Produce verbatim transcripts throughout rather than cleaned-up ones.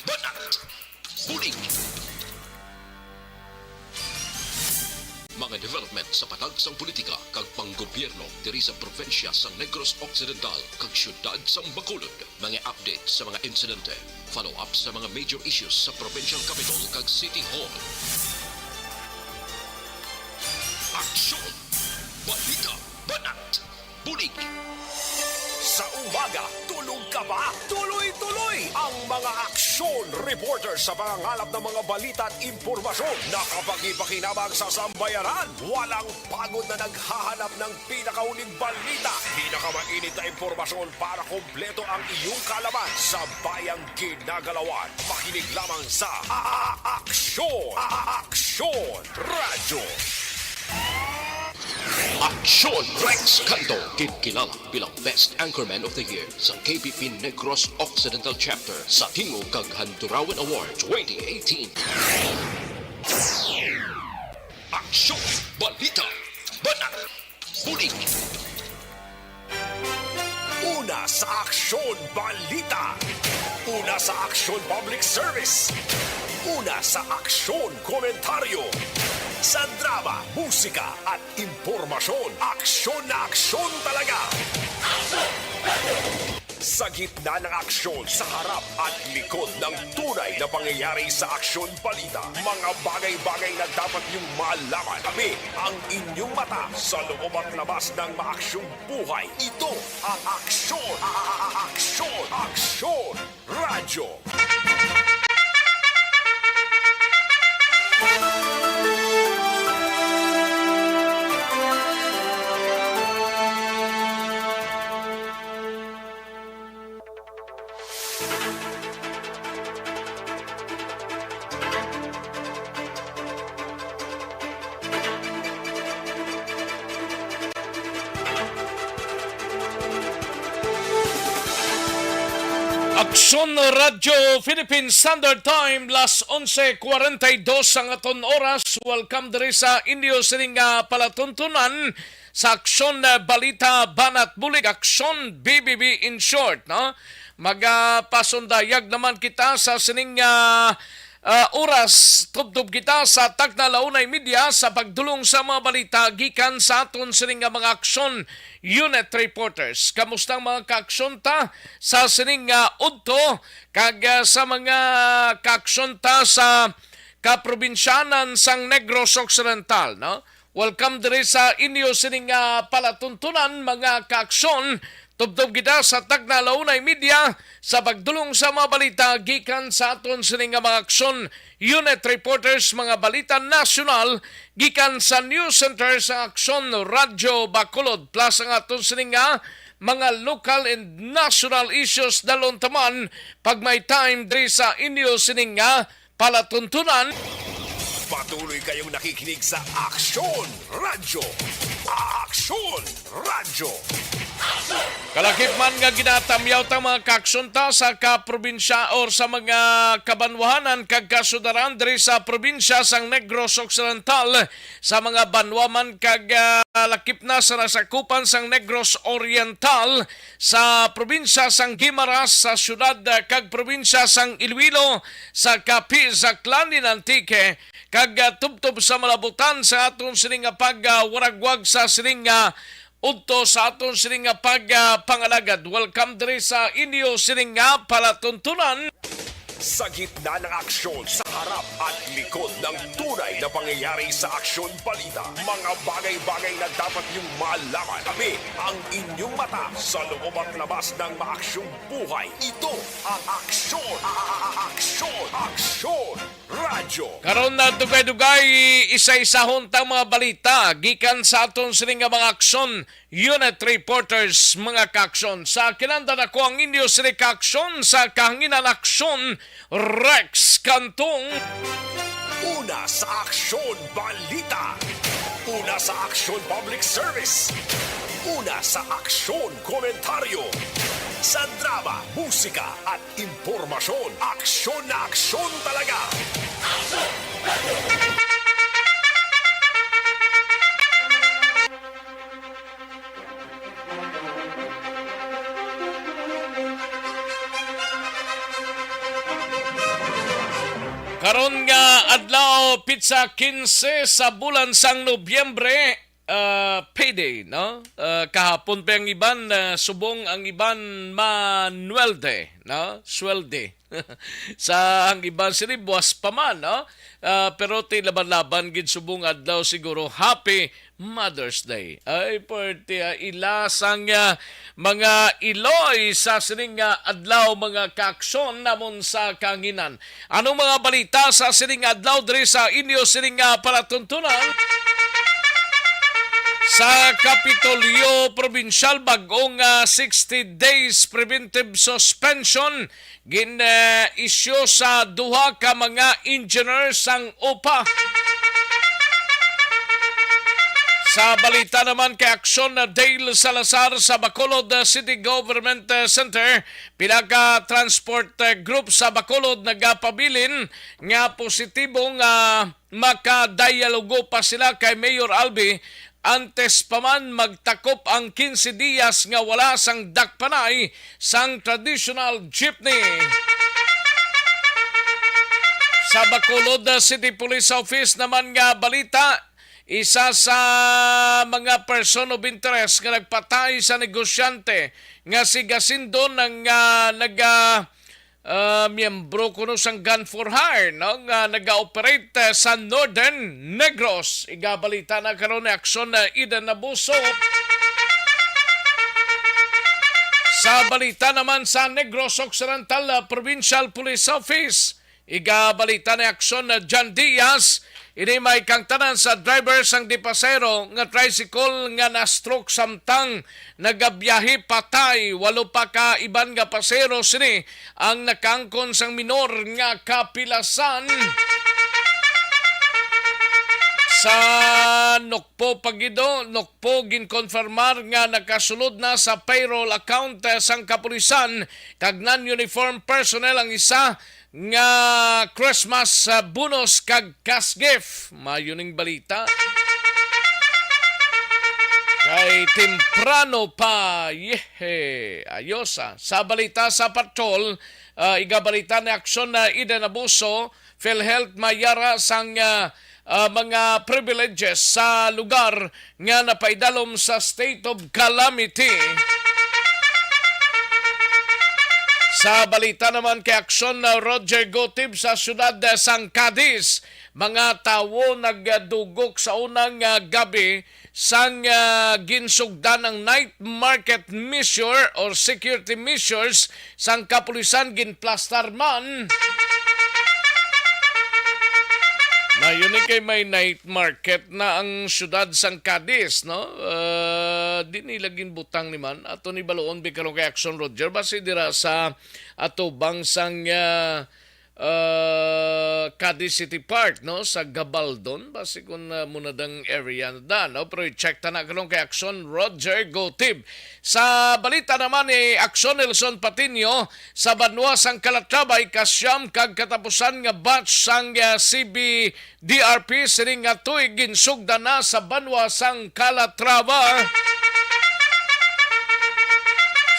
Banat! Bulig! Mga development sa patag sang politika kag panggobyerno diri sa probinsya sang Negros Occidental kag siyudad sang Bacolod. Mga update sa mga insidente, follow-up sa mga major issues sa provincial capital kag city hall. Aksyon! Balita! Banat! Bulig! Sa umaga, tulog ka ba? Tuloy-tuloy ang mga aksyon reporter sa pangangalap ng mga balita at impormasyon. Nakapaghipakinabang sa sambayanan. Walang pagod na naghahanap ng pinakauling balita, pinakamainit na impormasyon para kompleto ang iyong kaalaman sa bayang ginagalawan. Makinig lamang sa A-, A-, Aksyon! A-, A-, Aksyon Radyo! Aksyon Rex Canto, ginkilala bilang Best Anchorman of the Year sa K B P Negros Occidental Chapter sa Tingog kag Handurawan Award twenty eighteen. Aksyon! Balita! Banat! Bulig! Una sa aksyon, balita. Una sa aksyon, public service. Una sa aksyon, komentaryo. Sa drama, musika, at impormasyon, aksyon na aksyon talaga. Sa gitna ng aksyon, sa harap at likod ng tunay na pangyayari sa aksyon balita, mga bagay-bagay na dapat niyong malaman. Kami ang inyong mata sa loob at labas ng maaksyong buhay. Ito ang Aksyon, A-, A-, A-, Aksyon, Aksyon Radyo. Aksyon Radyo Philippine Standard Time, las onse cuarenta y dos ang aton oras. Welcome diri sa inyo sining, ah, palatuntunan sa Aksyon, ah, Balita, Banat Bulig, Aksyon B B B in short, no? Magapasundayag naman kita sa sining, ah, ah, oras. Tubtob kita sa takna la una y media sa pagdulong sa mga balita gikan sa aton sining nga mga aksyon unit reporters. Kamusta ang mga kaaksyon ta sa sining nga udto kag, ah, sa mga kaaksyon ta sa kaprobinsyanan sang Negros Occidental, no? Welcome diri sa inyo sining nga palatuntunan, mga kaaksyon. Tubtob kita sa takna la una y media sa pagdulong sa mga balita gikan sa aton sining nga mga aksyon unit reporters, mga balita nasyonal gikan sa News Center sa Aksyon Radyo Bacolod, plus ang aton sining nga mga local and national issues dalhon ta man pag may time diri sa inyo sining nga palatuntunan. Patuloy kayong nakikinig sa Aksyon Radyo. Aksyon Radyo. Kalakip man nga ginatamyaw ta, mga kaaksyon ta, sa kaprobinsya or sa mga kabanwahanan kag kasudaran diri sa probinsya sang Negros Occidental, sa mga banwa man kag, ah, lakip na sa nasakupan sang Negros Oriental, sa probinsya sang Guimaras, sa siyudad, ah, kag probinsya sang Iloilo, sa Capiz, Aklan, and Antique, kag, ah, tubtob sa malabutan sa aton sining nga pagwaragwag sa sining nga udto sa aton sining nga pag, ah, pangalagad. Welcome diri sa inyo sining nga palatuntunan. Sa gitna ng aksyon, sa harap at likod ng tunay na pangyayari sa aksyon balita, mga bagay-bagay na dapat niyong malaman. Kami ang inyong mata sa loob at labas ng maaksyong buhay. Ito ang Aksyon, A-, A-, A-, Aksyon, Aksyon Radyo. Karon na dugay-dugay, isa-isahon ta mga balita gikan sa aton sini nga mga aksyon. Unit reporters, mga kaaksyon. Sa kinandan ako ang inyo sini kaaksyon sa kahanginan, Aksyon Rex Cantong. Una sa aksyon, balita. Una sa aksyon, public service. Una sa aksyon, komentaryo. Sa drama, musika, at impormasyon, aksyon na aksyon talaga. O, pitsa kinse sa bulan sang Nobyembre, ah, payday, no? Ah, kahapon pa ang iban, ah, subong ang iban manuwelde, no? Swelde. Sa ang iban sini, buwas pa man, no? Ah, pero ti laban-laban gid subong adlaw siguro. Happy Mother's Day. Ay, pwerte, ah, ila sang, ah, mga iloy sa sining, ah, adlaw, mga kaaksyon namon sa kanginan. Anong mga balita sa sining adlaw diri sa inyo sining, ah, palatuntunan? Sa Kapitolyo Probinsyal, bag-ong, ah, sixty days preventive suspension gin, ah, isyu sa duha ka mga engineer sang upa. Sa balita naman kay Aksyon, ah, Dale Salazar sa Bacolod, ah, City Government, ah, Center, pila ka transport, ah, group sa Bacolod nagapabilin nga positibo nga makadayalogo pa sila kay Mayor Albi antes pa man magtakop ang quince dias nga wala sang dakpanay sang traditional jeepney. Sa Bacolod City Police Office naman nga balita, isa sa mga person of interest nga nagpatay sa negosyante nga si Gacindo nang, ah, nag, ah, ah, miyembro kuno sang Gun for Hire, no, nga nag-ooperate, eh, sa Northern Negros. Igabalita na karon ni Aksyon, eh, Eden Abuso. Sa balita naman sa Negros Occidental, ah, Provincial Police Office, igabalita ni Aksyon, ah, John Diaz, ini may kangtanan sa driver sang dipasero nga tricycle nga na-stroke samtang nagabiyahe patay. Walo pa ka iban nga pasero sini ang nakaangkon sang minor nga kapilasan. Sa Nokpo, Pagido, Nokpo, ginkonfirmar nga nakasulod na sa payroll account, eh, sang kapulisan kag non-uniform personnel ang isa nga Christmas, ah, bonus kag cash gift. Mayo ning balita. Kay temprano pa. Yehe. Ayos, ah. Sa balita sa patrol, ah, igabalita ni Aksyon na Eden Abuso, PhilHealth mayara sang, ah, ah, mga privileges sa lugar nga napaidalom sa state of calamity. Sa balita naman kay Aksyon, ah, Roger Gotib sa siyudad, ah, sang Cadiz, mga tawo nagdugok sa unang, ah, gabi sang, ah, ginsugdan ang night market measure or security measures sang kapulisan, ginplastar man. Mayo ni kay may night market na ang siyudad sang Cadiz, no? Ah, di nila ginbutang ni man. Ato ni baluon bi karon kay Aksyon Roger. Basi dira sa atubang sang, ah, ah, Cadiz City Park, no? Sa Gabaldon. Basi kung, ah, muna dang area na da, no? Pero i-check ta na karon kay Aksyon Roger Gotib. Sa balita naman ni Aksyon Nelson Patiño, sa banwa sang Calatrava, ikasyam kag katapusan nga batch sang, ah, C B D R P sining nga tuig ginsugdan na sa banwa sang Calatrava.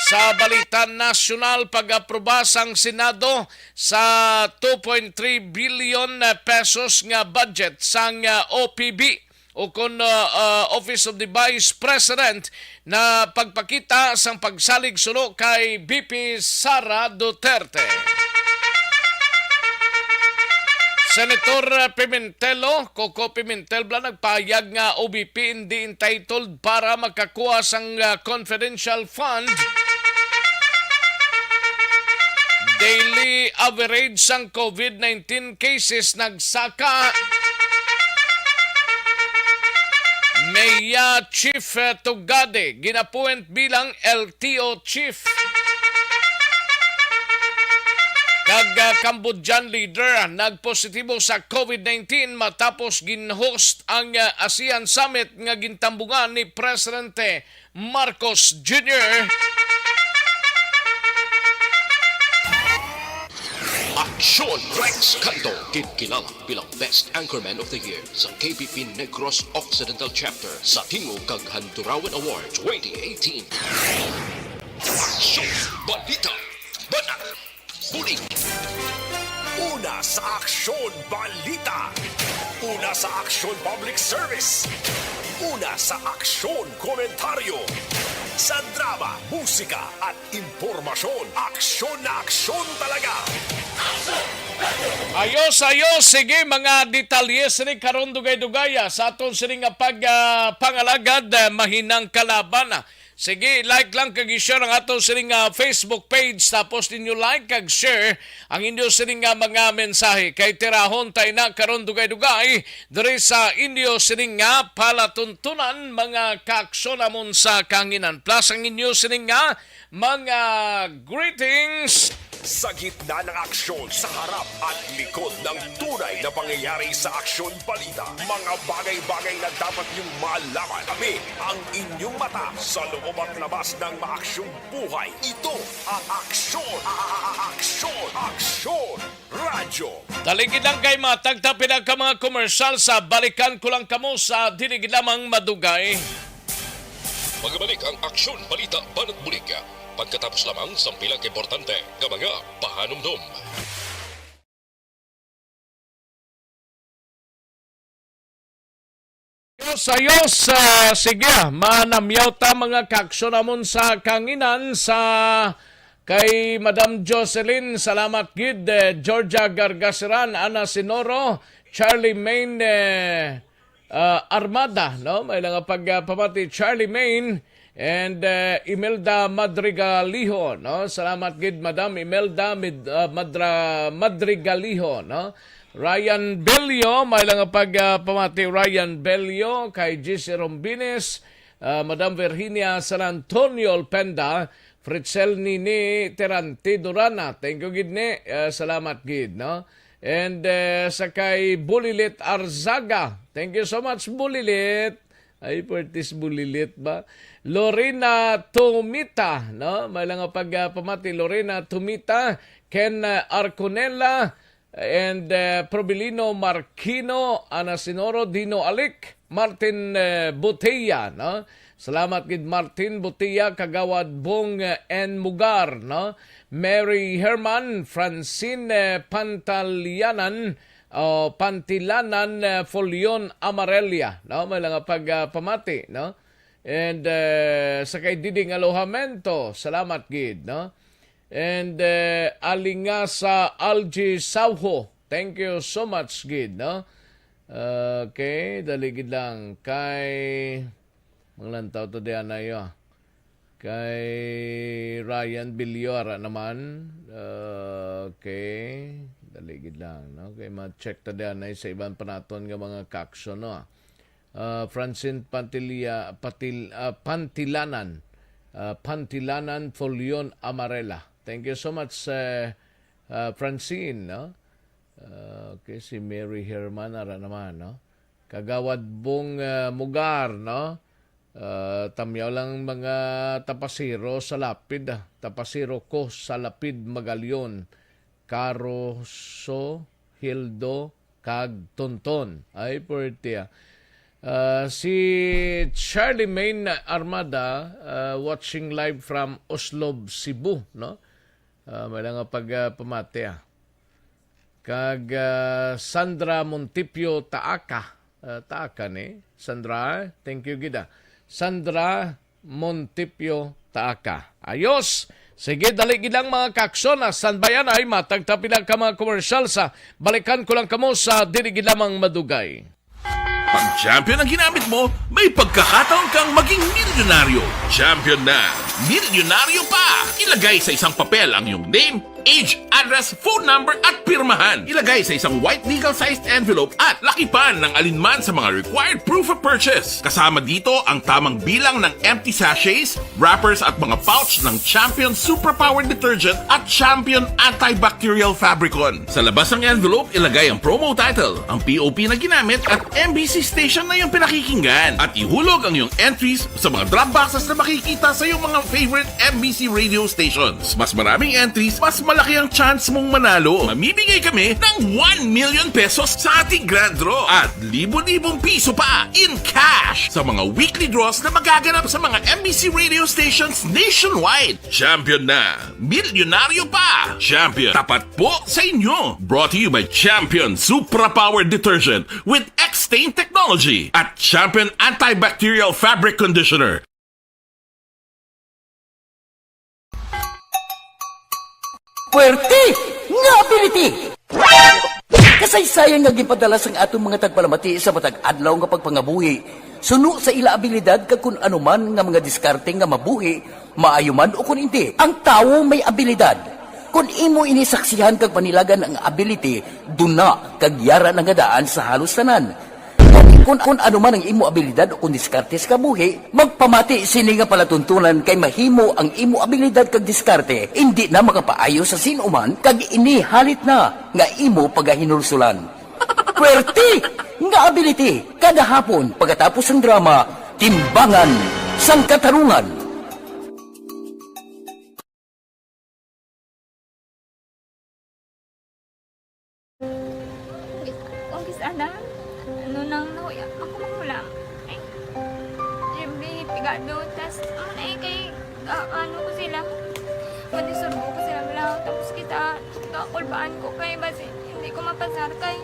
Sa balita nasyonal, pag-aproba sang Senado sa two point three billion pesos nga budget sang, ah, O P B o kon, ah, ah, Office of the Vice President na pagpakita sang pagsalig suno kay V P Sara Duterte. Senator Pimentel, Coco Pimentel bala, nagpahayag nga O V P hindi entitled para makakuha sang, ah, confidential fund. Daily average sang COVID nineteen cases nagsaka. Meya Chief, eh, Tugade ginapuwent bilang L T O Chief. Kag, ah, Cambodian leader, ah, nagpositibo sa COVID nineteen matapos gin-host ang, ah, ASEAN Summit nga gintambungan ni Presidente Marcos Junior. Aksyon Rex Canto, ginkilala bilang Best Anchorman of the Year sa K P P Negros Occidental Chapter sa Tingog kag Handurawan Award twenty eighteen. Aksyon! Balita! Bana! Bulig! Una Sa Aksyon Balita. Una sa Aksyon Public Service. Una sa Aksyon Komentaryo. Sa drama, musika at impormasyon, aksyon na aksyon talaga. Ayos, ayos. Sige, mga detalye sini karon dugay-dugaya sa aton sini nga pag, ah, pangalagad, ah, mahinang kalaban. Sige, like lang kag i-share ang ato sining, ah, Facebook page, tapos ninyo like kag share ang inyo sining, ah, mga mensahe. Kay tirahon ta ina karon dugay-dugay diri sa inyo sining nga palatuntunan, mga kaaksyon namon sa kahanginan. Plus ang inyo sining nga mga greetings. Sa gitna ng aksyon, sa harap at likod ng tunay na pangyayari sa Aksyon Balita, mga bagay-bagay na dapat niyong malaman. Kami ang inyong mata sa loob at labas ng maaksyong buhay. Ito ang Aksyon, a- a- a- Aksyon, Aksyon Radyo. Daligid lang kay matagta pila ka mga komersyal sa balikan ko lang kamo sa diligid lamang madugay. Pagabalik ang Aksyon Balita Banat Bulig. Pagkatapos lamang sang pila ka importante nga mga pahanumdom. Ayos, ayos. Ah, sige, manamyaw ta mga kaaksyon namon sa kahanginan sa kay Madam Jocelyn. Salamat gid, eh, Georgia Gargasiran, Ana Sinoro, Charlie Main, eh, ah, Armada, no? May lang pag, ah, pamati, Charlie Main and, eh, Imelda Madrigaliho, no? Salamat gid, Madam Imelda Mid-, ah, Madra-, Madrigaliho, no? Ryan Bello, may lang pag, ah, pamati, Ryan Bello, kay G C Rombines, ah, Madam Virginia San Antonio Olpenda, Fritzel Nini Terante Durana. Thank you gid ni. Ah, salamat gid, no? And, eh, sa kay Bulilit Arzaga. Thank you so much, Bulilit. Ay, Pertis Bulilit ba? Lorena Tumita, no? May lang pag, ah, pamati. Lorena Tumita, Ken, ah, Arconela, and, eh, Probilino Marquino, Ana Sinoro, Dino Alic, Martin, eh, Botella, no? Salamat gid Martin Botella, Kagawad Bong, eh, N Mugar, no? Mary Herman, Francine, eh, Pantalianan, o Pantilanan, eh, Folion Amarella, no? May lang pag, ah, pamati, no? And, eh, sa kay Diding Alojamento, salamat gid, no? And, eh, Alingasa Algie Sauho, thank you so much gid, no? Okay, dali gid lang. Kay, manglantaw to diyan na iyo. Kay Ryan Villar naman. Okay, dali gid lang, no? Kay ma-check ta diyan na sa iban pa naton nga mga kaaksyon, no? Ah, Francine Pantilia-, Patil-, ah, Pantilanan. Ah, Pantilanan Folion Amarela. Thank you so much, eh, ah, Francine, no? Ah, okay, si Mary Herman, ara naman, no? Kagawad Bong, ah, Mugar, no? Ah, tamyaw lang mga tapasiro sa lapid, ah. Tapasiro ko sa lapid, Magalion, Caroso, Hildo, kag Tonton. Ay, puwerte, ah. Ah, si Charlemagne Armada, ah, watching live from Oslob, Cebu, no? Ah, may lang nga pag, ah, pamati, ah. Kag, ah, Sandra Montipio Taaka. Ah, Taaka ni. Sandra, thank you gid, ah. Sandra Montipio Taaka. Ayos. Sige, dali gid lang, mga kaaksyon, ah. Standby anay, matag ta pila ka mga commercial sa balikan ko lang kamo sa dili gid lamang madugay. Pag champion ang ginamit mo, may pagkakataon kang maging milyonaryo. Champion na, milyonaryo pa! Ilagay sa isang papel ang iyong name, age, address, phone number, at pirmahan. Ilagay sa isang white legal-sized envelope at lakipan ng alinman sa mga required proof of purchase. Kasama dito ang tamang bilang ng empty sachets, wrappers, at mga pouch ng Champion Superpower Detergent at Champion Antibacterial Fabricon. Sa labas ng envelope, ilagay ang promo title, ang P O P na ginamit, at M B C station na iyong pinakikinggan. At ihulog ang iyong entries sa mga drop boxes na makikita sa iyong mga favorite M B C radio stations. Mas maraming entries, mas Malaki ang chance mong manalo. Mamimigay kami ng one million pesos sa ating grand draw at libo-libong piso pa in cash sa mga weekly draws na magaganap sa mga M B C radio stations nationwide. Champion na! Milyonaryo pa! Champion, tapat po sa inyo! Brought to you by Champion Supra Power Detergent with X-Stain Technology at Champion Antibacterial Fabric Conditioner. Puwerte nga ability! Kasaysayan nga ginpadala sang aton mga tagpalamati sa matag adlaw nga pagpangabuhi, suno sa ila abilidad kag kun ano man nga mga diskarte nga mabuhi, maayo man o kun indi. Ang tawo may abilidad. Kon imo ini saksihan kag panilagan ang ability, duna kag yara na nga daan sa halos tanan. Kon, kon ano man ang imo abilidad o kon diskarte sa kabuhi, magpamati sini nga palatuntunan kay mahimo ang imo abilidad kag diskarte indi na makapaayo sa sin-o man kag ini halit na nga imo pagahinulsulan. Puwerte nga ability kada hapon pagkatapos sang drama, Timbangan sang Katarungan. Kung kis-a na, ano nang nahuya ako manghulam. Ay, siyempre, pigado, tas, ano na eh, kay, ah, ano ko sila, madisurbo ko sila, wala, tapos kita, kakulbaan ko kay, basi, hindi ko mapasar kay.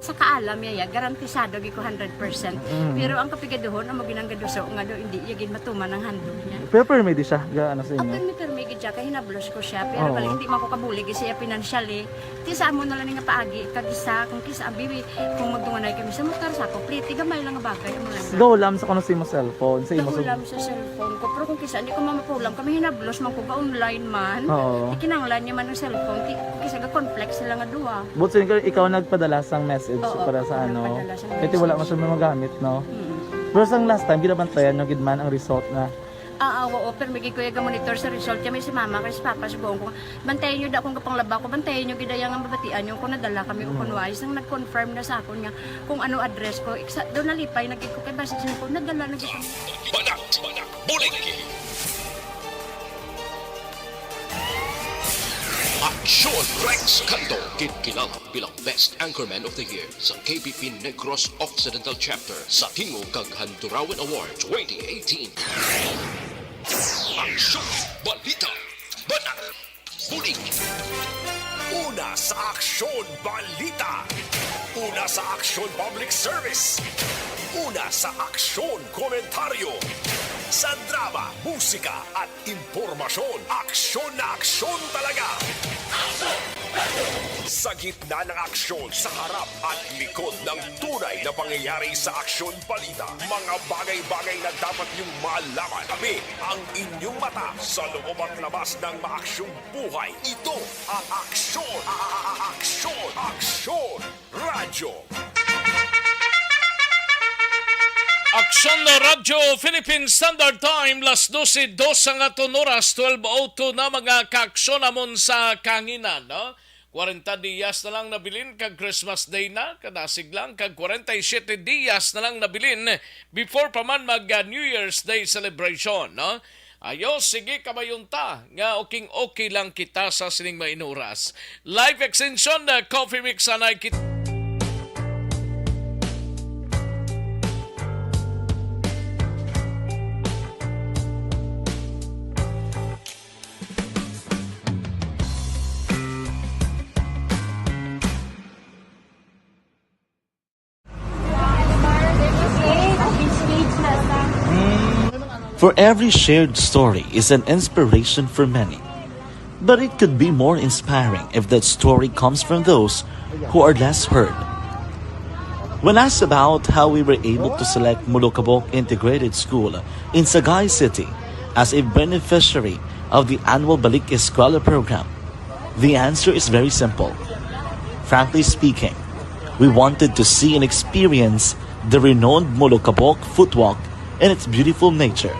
Sa kaalam niya, ya, garantisado gid ko hundred percent. Mm. Pero ang kapigaduhon, amo gid ang gaduso nga daw hindi iya gid matuman ang handog niya. Pero permi di siya, ga, ano sa inyo? Permi, permi gid siya, kay hinablos ko siya. Pero Oo. balik, hindi man ko kabulig siya financially. Ti sa amo na lang nga paagi, kag isa, kung kisa, abi, kung magdunganay kami sa motor, sa complete, gamay lang nga bagay, amo lang. Gahulam sa kuno sa imo cellphone, sa imo Gahulam sa cellphone ko, pero kung kisa, hindi ko mamapulam, kami hinablos man ko, ga-online man. Oo. Ikinanglan niya man ang cellphone, ti, kung kisa, ga-conflict sila nga duha. But so, ikaw, ikaw nagpadala sang message Oo, para sa ako ano? nagpadala sang Kaya ti wala message. man siya magamit, no? Mm. Pero sang last time, ginabantayan nyo gid man ang result na Ah, ah, oo, pero may gid ko iya ga-monitor sa result. Kaya may si mama, kay si papa, subuon ko. Bantayan nyo da akong gapanglaba ko, bantayan nyo gid ang mabatian nyo kung nadala kami o kung Mm. wais. Nang nag-confirm na sa akon nga kung ano address ko, iksa, daw nalipay na gid ko kay basi sa ko, nadala na gid kami. Banat, banat, bulig. Aksyon Rex Canto, gid kilala bilang Best Anchorman of the Year sa K B P Negros Occidental Chapter sa Tingog kag Handurawan Award twenty eighteen. Aksyon Balita. Banat. Bulig. Una sa Aksyon Balita. Una sa Aksyon Public Service. Una sa Aksyon Komentaryo. Sa drama, musika, at impormasyon, aksyon na aksyon talaga. Sa gitna ng aksyon, sa harap at likod ng tunay na pangyayari sa Aksyon Balita, mga bagay-bagay na dapat niyong malaman. Kami ang inyong mata sa loob at labas ng maaksyong buhay. Ito ang Aksyon, a-, a-, a-, Aksyon, Aksyon Radyo. Aksyon Radyo Philippine Standard Time, las dose dos ang aton oras, twelve oh two na, mga kaaksyon namon sa kahanginan, no? Kwarenta diyas na lang nabilin kag Christmas Day na, kadasig lang, kag kwarenta y siyete diyas na lang nabilin before pa man mag, ah, New Year's Day celebration, no? Ayo, sige, kamayon ta nga okay, okay lang kita sa sining mga inuras. Life Extension na Coffee Mix, anay kit- For every shared story is an inspiration for many. But it could be more inspiring if that story comes from those who are less heard. When asked about how we were able to select Molokabok Integrated School in Sagay City as a beneficiary of the annual Balik Eskwela program, the answer is very simple. Frankly speaking, we wanted to see and experience the renowned Molokabok footwalk and its beautiful nature.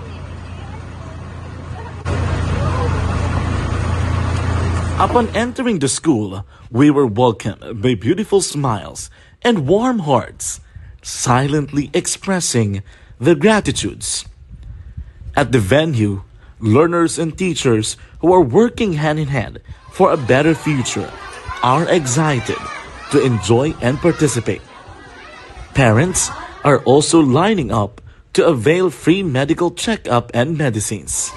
Upon entering the school, we were welcomed by beautiful smiles and warm hearts, silently expressing their gratitudes. At the venue, learners and teachers who are working hand in hand for a better future are excited to enjoy and participate. Parents are also lining up to avail free medical checkup and medicines.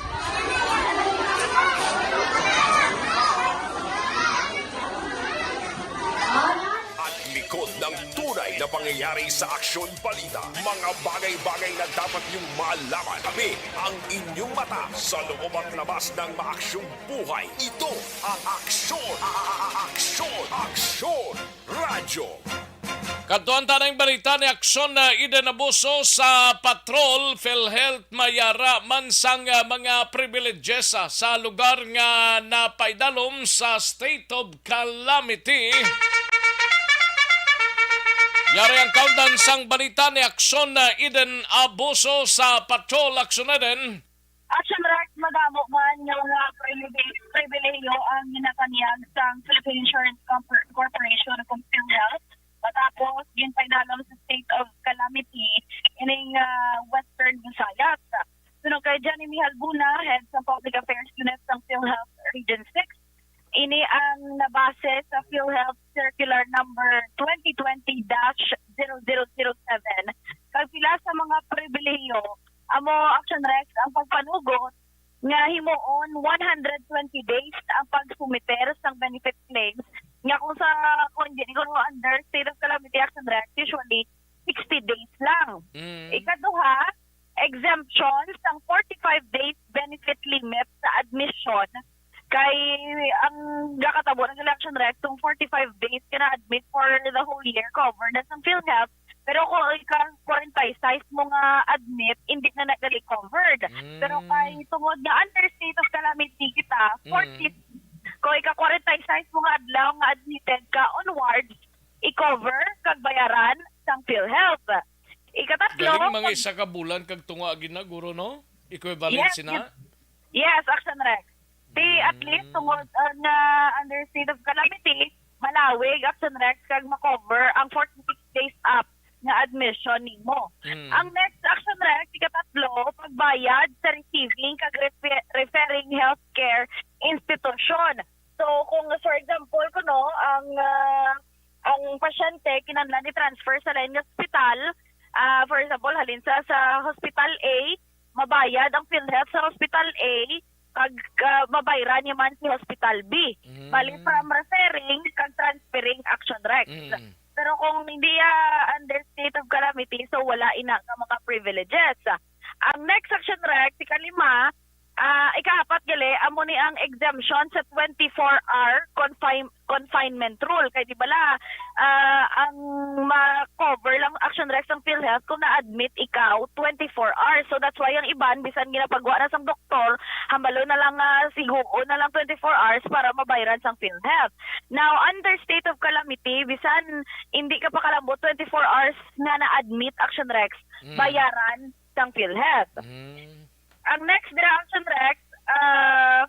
At likod ng tunay na pangyayari sa aksyon balita, mga bagay-bagay na dapat niyong malaman. Kami ang inyong mata sa loob at labas ng maaksyong buhay. Ito ang Aksyon! Aksyon! Aksyon! Radyo! Kadtuan ta ning balita ni Aksyon na Eden, abuso sa patrol, PhilHealth mayara man sang ah, mga privileges ah, sa lugar nga napaidalom sa state of calamity. Yari ang kaundan sang balita ni Aksyon na Eden, abuso sa patrol. Aksyon Eden. Action Rex, madamo man nga mga privilehiyo ang ginapanyag sang Philippine Insurance Corporation kung PhilHealth matapos ginpaidalom sa state of calamity ining uh, Western Visayas. Suno kay Johnny Mihal Buna, head sa Public Affairs Unit sang PhilHealth Region six, ini ang nabase sa PhilHealth Circular Number twenty twenty dash zero zero zero seven. Kag pila sa mga pribilehiyo amo, Action Rex, ang pagpanugot nga himuon one hundred twenty days ang pagsumiter sang benefit claims, nga kung sa, kung hindi ko under state of calamity, Action Rex, usually sixty days lang. Mm. Ikaduha, exemption sang forty-five days benefit limit sa admission. Kay ang gakatabo ng election rec, kung forty-five days ka na-admit for the whole year, covered na sang PhilHealth. Pero kung ika forty-six mo nga admit, hindi na nagali covered. Mm. Pero kay tungod nga under state of calamity kita, mm. forty, kung ika forty-six mo nga adlaw nga admitted ka onwards, i-cover kag bayaran sang PhilHealth. Ikatatlo, galing mga isa ka bulan kag tunga gina, guro, no? Equivalent yes, sina? Yes, yes, Action Rex. Di at least tungod uh, na under state of calamity, malawig, Action Rex, kag makover ang forty-six days up nga admission nimo. Mm. Ang next Action Rex, ikatatlo, pagbayad sa receiving kag refer- referring healthcare institution. So, kung for example, kuno, ang uh, ang pasyente kinahanglan i-transfer sa lain nga ospital, uh, for example, halin sa, sa Hospital A, mabayad ang PhilHealth sa Hospital A, kag uh, mabayran niya man si Hospital B. Mm. Bali, from referring kag transferring, Action Rex. Mm. Pero kung hindi uh, under state of calamity, so wala ina nga mga privileges. Ang next, Action Rex, ikalima, uh, ikaapat gali, amo ni ang exemption sa twenty-four hour confine, confinement rule. Kay di bala, uh, ang ma-cover lang, Action Rex, ang PhilHealth kung na-admit ikaw twenty-four hours. So that's why ang iban, bisan ginapagwa na sang doktor, hambalo na lang uh, siguon na lang twenty-four hours para mabayran sang PhilHealth. Now, under state of calamity, bisan hindi ka pa kalambot twenty-four hours nga na-admit, Action Rex, mm. bayaran sang PhilHealth. Mm. Ang next dira, Action Rex, uh,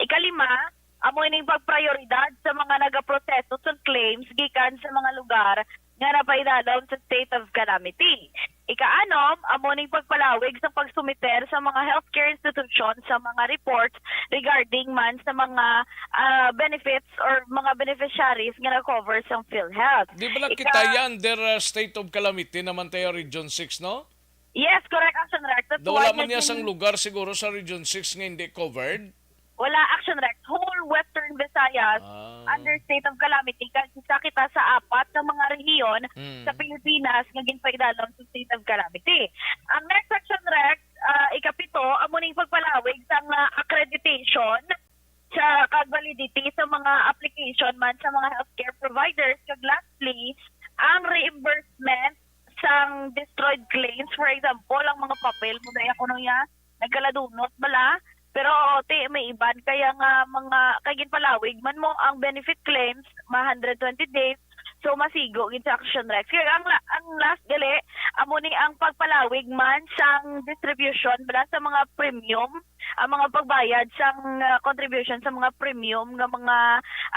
ikalima, amo ining pagprioridad sa mga nagaproseso sa claims gikan sa mga lugar nga napaidalom sa state of calamity. Ikaanom, amo ning pagpalawig sa pagsumiter sa mga healthcare institution sa mga reports regarding man sa mga, ah, benefits or mga beneficiaries nga na-cover sa PhilHealth. Di ba lang Ika- kita yan, under, uh, state of calamity naman tayo, Region six, no? Yes, correct, Action Rex. That's Na wala why man niya naging sang lugar siguro sa Region six nga hindi covered. Wala, Action Rex. Whole Western Visayas Ah. under state of calamity. Kag isa kita sa apat na mga rehiyon Mm. sa Pilipinas nga ginpaidalom sa state of calamity. Ang next, Action Rex, ah, ikapito, amo ning pagpalawig sang, ah, accreditation sa kag validity sa mga application man sa mga healthcare providers. Kag lastly, ang reimbursement sang destroyed claims, for example, ang mga papel mo, daya kuno ya, nagkaladunot bala. Pero, ti, may iban kaya nga mga, kay ginpalawig man mo ang benefit claims, ma hundred twenty days, so masigo gid sa Action Rex. Kaya ang, la- ang last gali, amo ni ang pagpalawig man sang distribution bala sa mga premium, ang mga pagbayad sang, ah, contribution sa mga premium nga mga,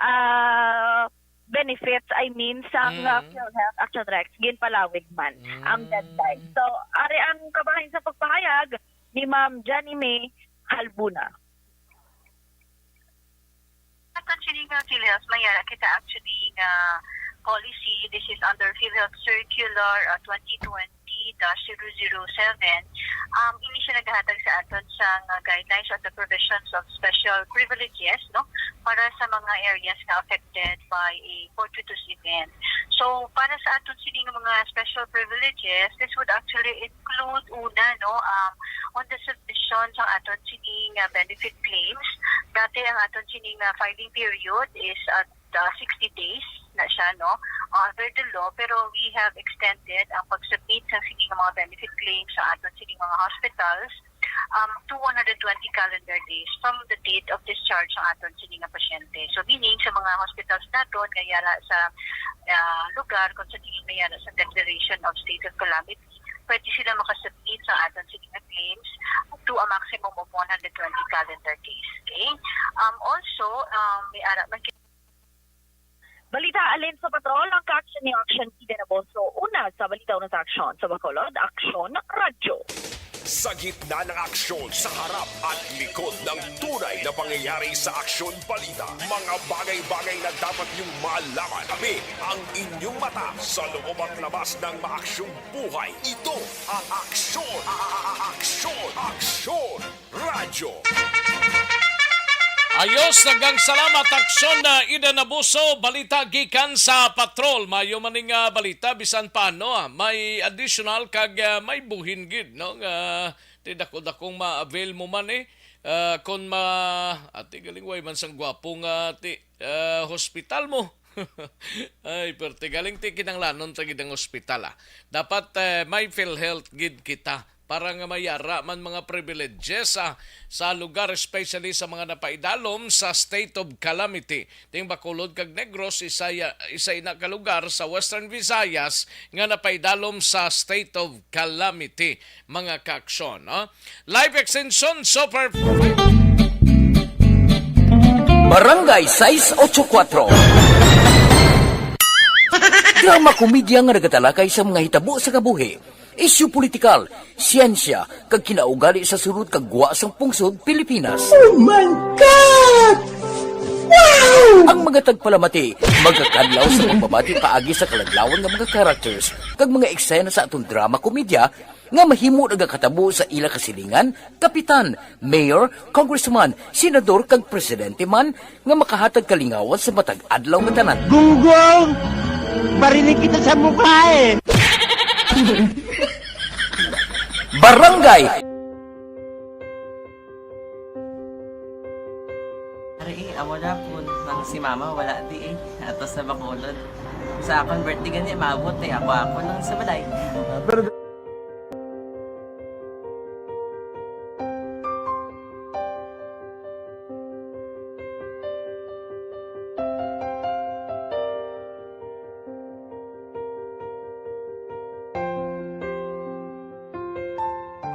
ah, benefits, I mean, sang, ah, Mm. PhilHealth, Action Rex, ginpalawig man ang Mm. deadline. So, ari ang kabahin sa pagpahayag ni Ma'am Janime Halbuna. Aton sini nga PhilHealth, may ara kita actually nga policy. This is under PhilHealth Circular, uh, twenty twenty dash zero zero seven. Um, ini siya nagahatag sa aton sa nga guidelines on the provisions of special privileges, no, para sa mga areas nga affected by a fortuitous event. So, para sa aton sini nga mga special privileges, this would actually include, una, no, um, on the submission sa aton sini nga benefit claims. Dati ang aton sini nga filing period is at, uh, sixty days na siya, no, under the law, pero we have extended ang pag-submit sa sini nga mga benefit claims sa aton sini mga hospitals, um, to one hundred twenty calendar days from the date of discharge sa aton sini nga pasyente. So, meaning sa mga hospitals naton nga yara sa, ah, lugar kung sa tingin nga yara sa declaration of state of calamity, pwede sila makasubmit sa aton sini nga claims to a maximum of one hundred twenty calendar days. Okay? Um, also, um, may ara man ki- Balita halin sa patrol, ang kaaksyon ni Action Eden Aboso. Una sa balita, una sa aksyon. Sa Bacolod, Aksyon Radyo. Sa gitna ng aksyon, sa harap at likod ng tunay na pangyayari sa Aksyon Balita, mga bagay-bagay na dapat niyong malaman. Kami ang inyong mata sa loob at labas ng maaksyong buhay. Ito ang Aksyon, a- a- a- Aksyon, Aksyon Radyo. Ayos, daghang salamat, Aksyon na Eden Abuso. Balita gikan sa patrol. Mayo man ning, ah, balita, bisan pa ano, ah, may additional kag, ah, may buhin gid, no? Nga, ti dako-dakong ma-avail mo man, eh. Ah, kon ma-, ati galing way man sang gwapo nga ti, ah, hospital mo. Ay, perte. Galing ti kinanglanon ta gid ang ospital, ah. Dapat, eh, may PhilHealth gid kita para nga mayara man mga privileges, ah, sa lugar, especially sa mga napaidalom sa state of calamity. Ting Bacolod kag Negros, isa ya-, isa ina ka lugar sa Western Visayas nga napaidalom sa state of calamity, mga kaaksyon, no? Live Extension Super Barangay sais ocho kuatro. Drama komedya nga nagatalakay sa mga hitabo sa kabuhi, isyu politikal, siyensya, kag kinaugali sa sulod kag gwa sang pungsod Pilipinas. Oh my God! Wow! Ang mga tagpalamati magakadlaw sa pagbabati paagi sa kaladlawan nga mga characters kag mga eksena sa aton drama komedya nga mahimo nagakatabo sa ila kasilingan, kapitan, mayor, congressman, senador, kag presidente man nga makahatag kalingawan sa matag adlaw nga tanan. Gunggong! Barinig kita sa mukha eh! Barangay! Ari, eh, amo na po. Nang si mama, wala di eh. Atos na Bacolod. Sa akon birthday gani, maabot eh. Ako, ako lang sa balay. Pero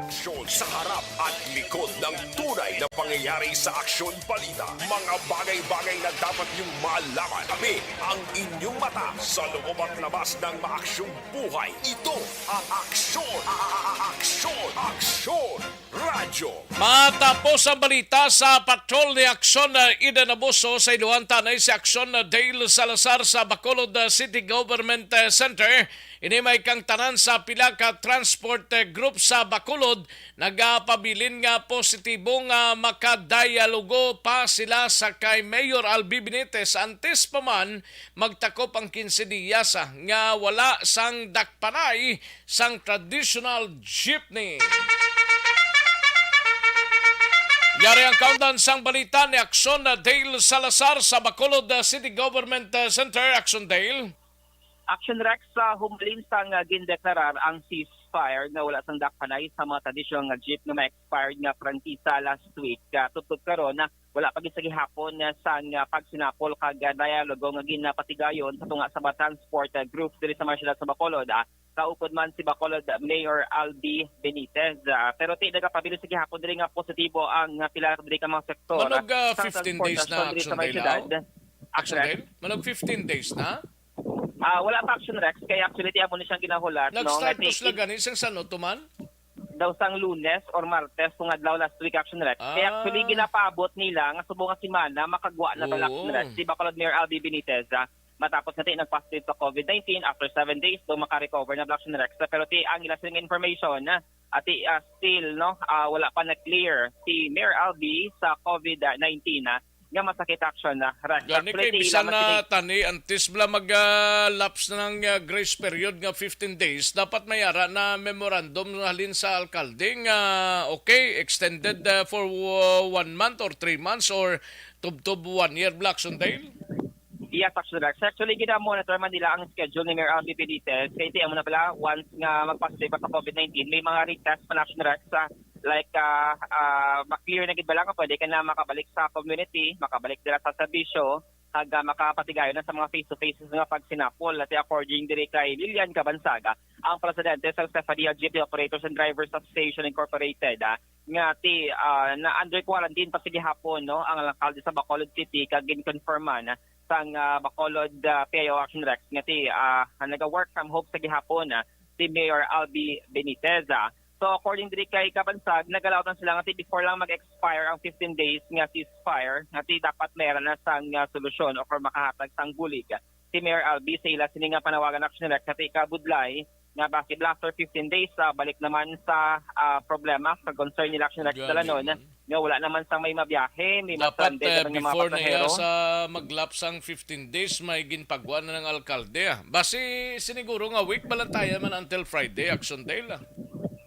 Aksyon sa harap at likod ng tunay na pangyayari sa Aksyon Balita. Mga bagay-bagay na dapat niyong malaman. Kami ang inyong mata sa loob at labas ng maaksyong buhay. Ito ang Aksyon, a- a- a- Aksyon, Aksyon Radyo. Matapos ang balita sa patrol ni Aksyon, uh, Eden Abuso sa iluhan tanay si Aksyon, uh, Dale Salazar sa Bacolod, uh, City Government, uh, Center. Ini may kang tanan sa pila ka transport, eh, group sa Bacolod nagapabilin nga positibo nga makadayalogo pa sila sa kay Mayor Albi Benitez antes pa man magtakop ang quince dias, ah, nga wala sang dakpanay sang traditional jeepney. Yari ang kaundan sang balita ni Aksyon, ah, Dale Salazar sa Bacolod, ah, City Government, ah, Center. Aksyon, Dale. Action Rex, sa humalin sang, ah, gindeklarar ang ceasefire nga wala sang dakpanay sa mga tradisyonal nga jeep nga ma-expired nga prangkisa last week. Ah, tubtob karon, ah, wala pa gid sa gihapon, ah, sang, ah, pagsinapol kag, ah, dialogo nga ginapatigayon sa tunga sa mga transport, ah, groups diri sa mga syudad sa Bacolod, ah, kaupod man si Bacolod Mayor Albi Benitez. Ah, pero ti nagapabilin sa gihapon diri nga positibo ang, ah, pila diri ka mga sektor, Manog, ah, ah, sang fifteen days na, transportasyon diri sa Action mga Day, syudad. Lao? Action Rex? Day? Manog fifteen days na? Ah, wala pa, Action Rex, kay actually, ti amo ni siyang ginahulat, no, nga Nag-start ti to sila gani sang san-o to man? Daw sang Lunes or Martes nga adlaw last week, Action Rex. Kay actually, Ah. ginapaabot nila nga subong nga semana makagwa na to, Oo. Action Rex, si Bacolod Mayor Albi Benitez, ah, matapos nga ti nag-positive sa covid nineteen after seven days, do maka-recover na, Action Rex. Pero ti ang ila sining information, ah, ati, ah, still, no, ah, wala pa na-clear si Mayor Albi sa covid nineteen, ah, nga masakit, Action, ah, Rex. Gani Actually, kay ti bisan ila na masinig- tani antes bala mag, ah, lapse na ng, ah, grace period nga fifteen days, dapat may ara na memorandum halin sa alkalde nga, okay, extended, ah, for, uh, one month or three months or tubtob one year, Black Sunday? Yes, Action Rex. Actually, gina-monitor man nila ang schedule ni Mayor Albi Benitez. Kay ti amo na bala, once nga magpositive ka sa covid nineteen, may mga retest pa na, Action Rex, sa, like, ah, ah, ma-clear na gid bala nga pwede ka na makabalik sa community, makabalik dira sa serbisyo, kag, ah, makapatigayon na sa mga face-to-face nga pagsinapol. Ati according diri kay Lilian Cabansaga, ang presidente sa Stefania Jeepney Operators and Drivers Association Incorporated, ah, nga ti, ah, na under quarantine pa sa gihapon, no, ang alkalde sa Bacolod City, kag gin-confirman sang, ah, Bacolod, ah, P I O Action Rex nga ti, ah, naga-work from home sa gihapon, ah, si Mayor Albi Benitez, ah. So, according diri kay Kabansag, nagalaw lang sila nga ti before lang mag-expire ang fifteen days nga ceasefire, nga ti dapat may ara na sang, ah, solusyon o kung makahatag sang bulig si Mayor Albi sa ila sini nga panawagan, Action Rex, nga ti kabudlay nga basi bala after fifteen days, ah, balik naman sa, ah, problema, sa concern nila, Action Rex, Gani, dalanon, mm. nga wala naman sang may mabiyahe, may Dapat, mastranded eh, naman nga mga before na iya pasahero. Sa maglapse ang fifteen days, may ginpagwa na ng alkalde, ah. Basi, siniguro nga week, balantayan man until Friday, Action Day, ah.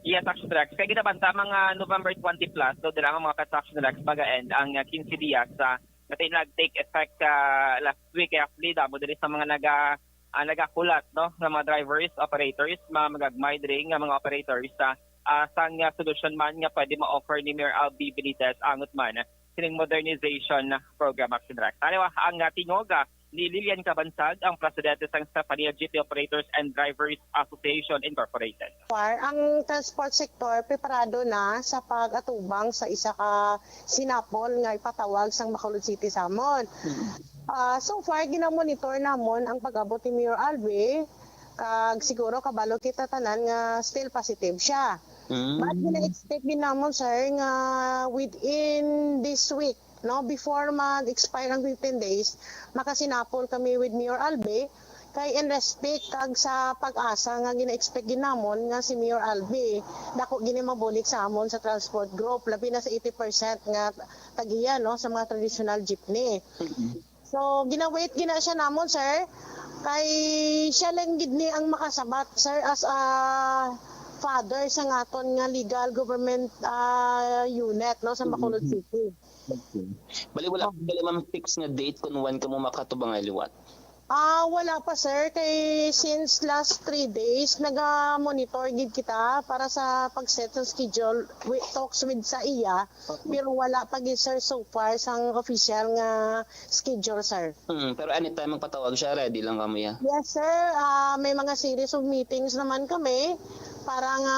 Yes, Action Rex. Kaya ginabanta, mga November twenty plus, so dira ang mga construction, Rex, mag-end ang, ah, quince dias sa, na ti nag-take effect, ah, last week. Kaya actually, damo diri sa mga naga-, ah, nagakulat, no, nga mga drivers, operators, mga magagmay diri nga mga operators sa, ah, sang, ah, solusyon man nga pwede ma-offer ni Mayor Albi Benitez angot man sining modernization program, Action Rex. Taliwa ang, ah, tingog, ah, ni Lilian Cabansag, ang presidente sang Stefania Jeepney Operators and Drivers Association Incorporated. Far, ang transport sector preparado na sa pag-atubang sa isa ka sinapol nga ipatawag sang Bacolod City Samon. Mm. Ah, so far, ginamonitor namon ang pag-abot ni Mayor Albi, kag siguro kabalo kita tanan nga still positive siya. Mm. But gina-expect din namon, sir, nga within this week, no, before mag-expire ang fifteen days, makasinapol kami with Mayor Albi. Kay in respect kag sa pag-asa nga gina-expect gid namon nga si Mayor Albi, dako gini mabulig sa amon sa transport group, labi na sa eighty percent nga tag-iya, no, sa mga traditional jeepney. Mm-hmm. So, gina-wait gina siya namon, sir. Kay siya lang gid ni ang makasabat, sir, as a father sa ngaton nga legal government, ah, unit, no, sa Bacolod Mm-hmm. City. Okay. Bali, wala pa bali, ma'am, fix nga date kung when kamo makatubang nga liwat? Ah, wala pa, sir. Kay since last three days, naga-monitor gid kita para sa pag-set sa schedule. We talks with sa iya, Okay. pero wala pa gid, sir, so far sang official nga schedule, sir. Hmm, pero anytime magpatawag siya, ready lang kamo, ya? Yes, sir. Ah, may mga series of meetings naman kami. Para nga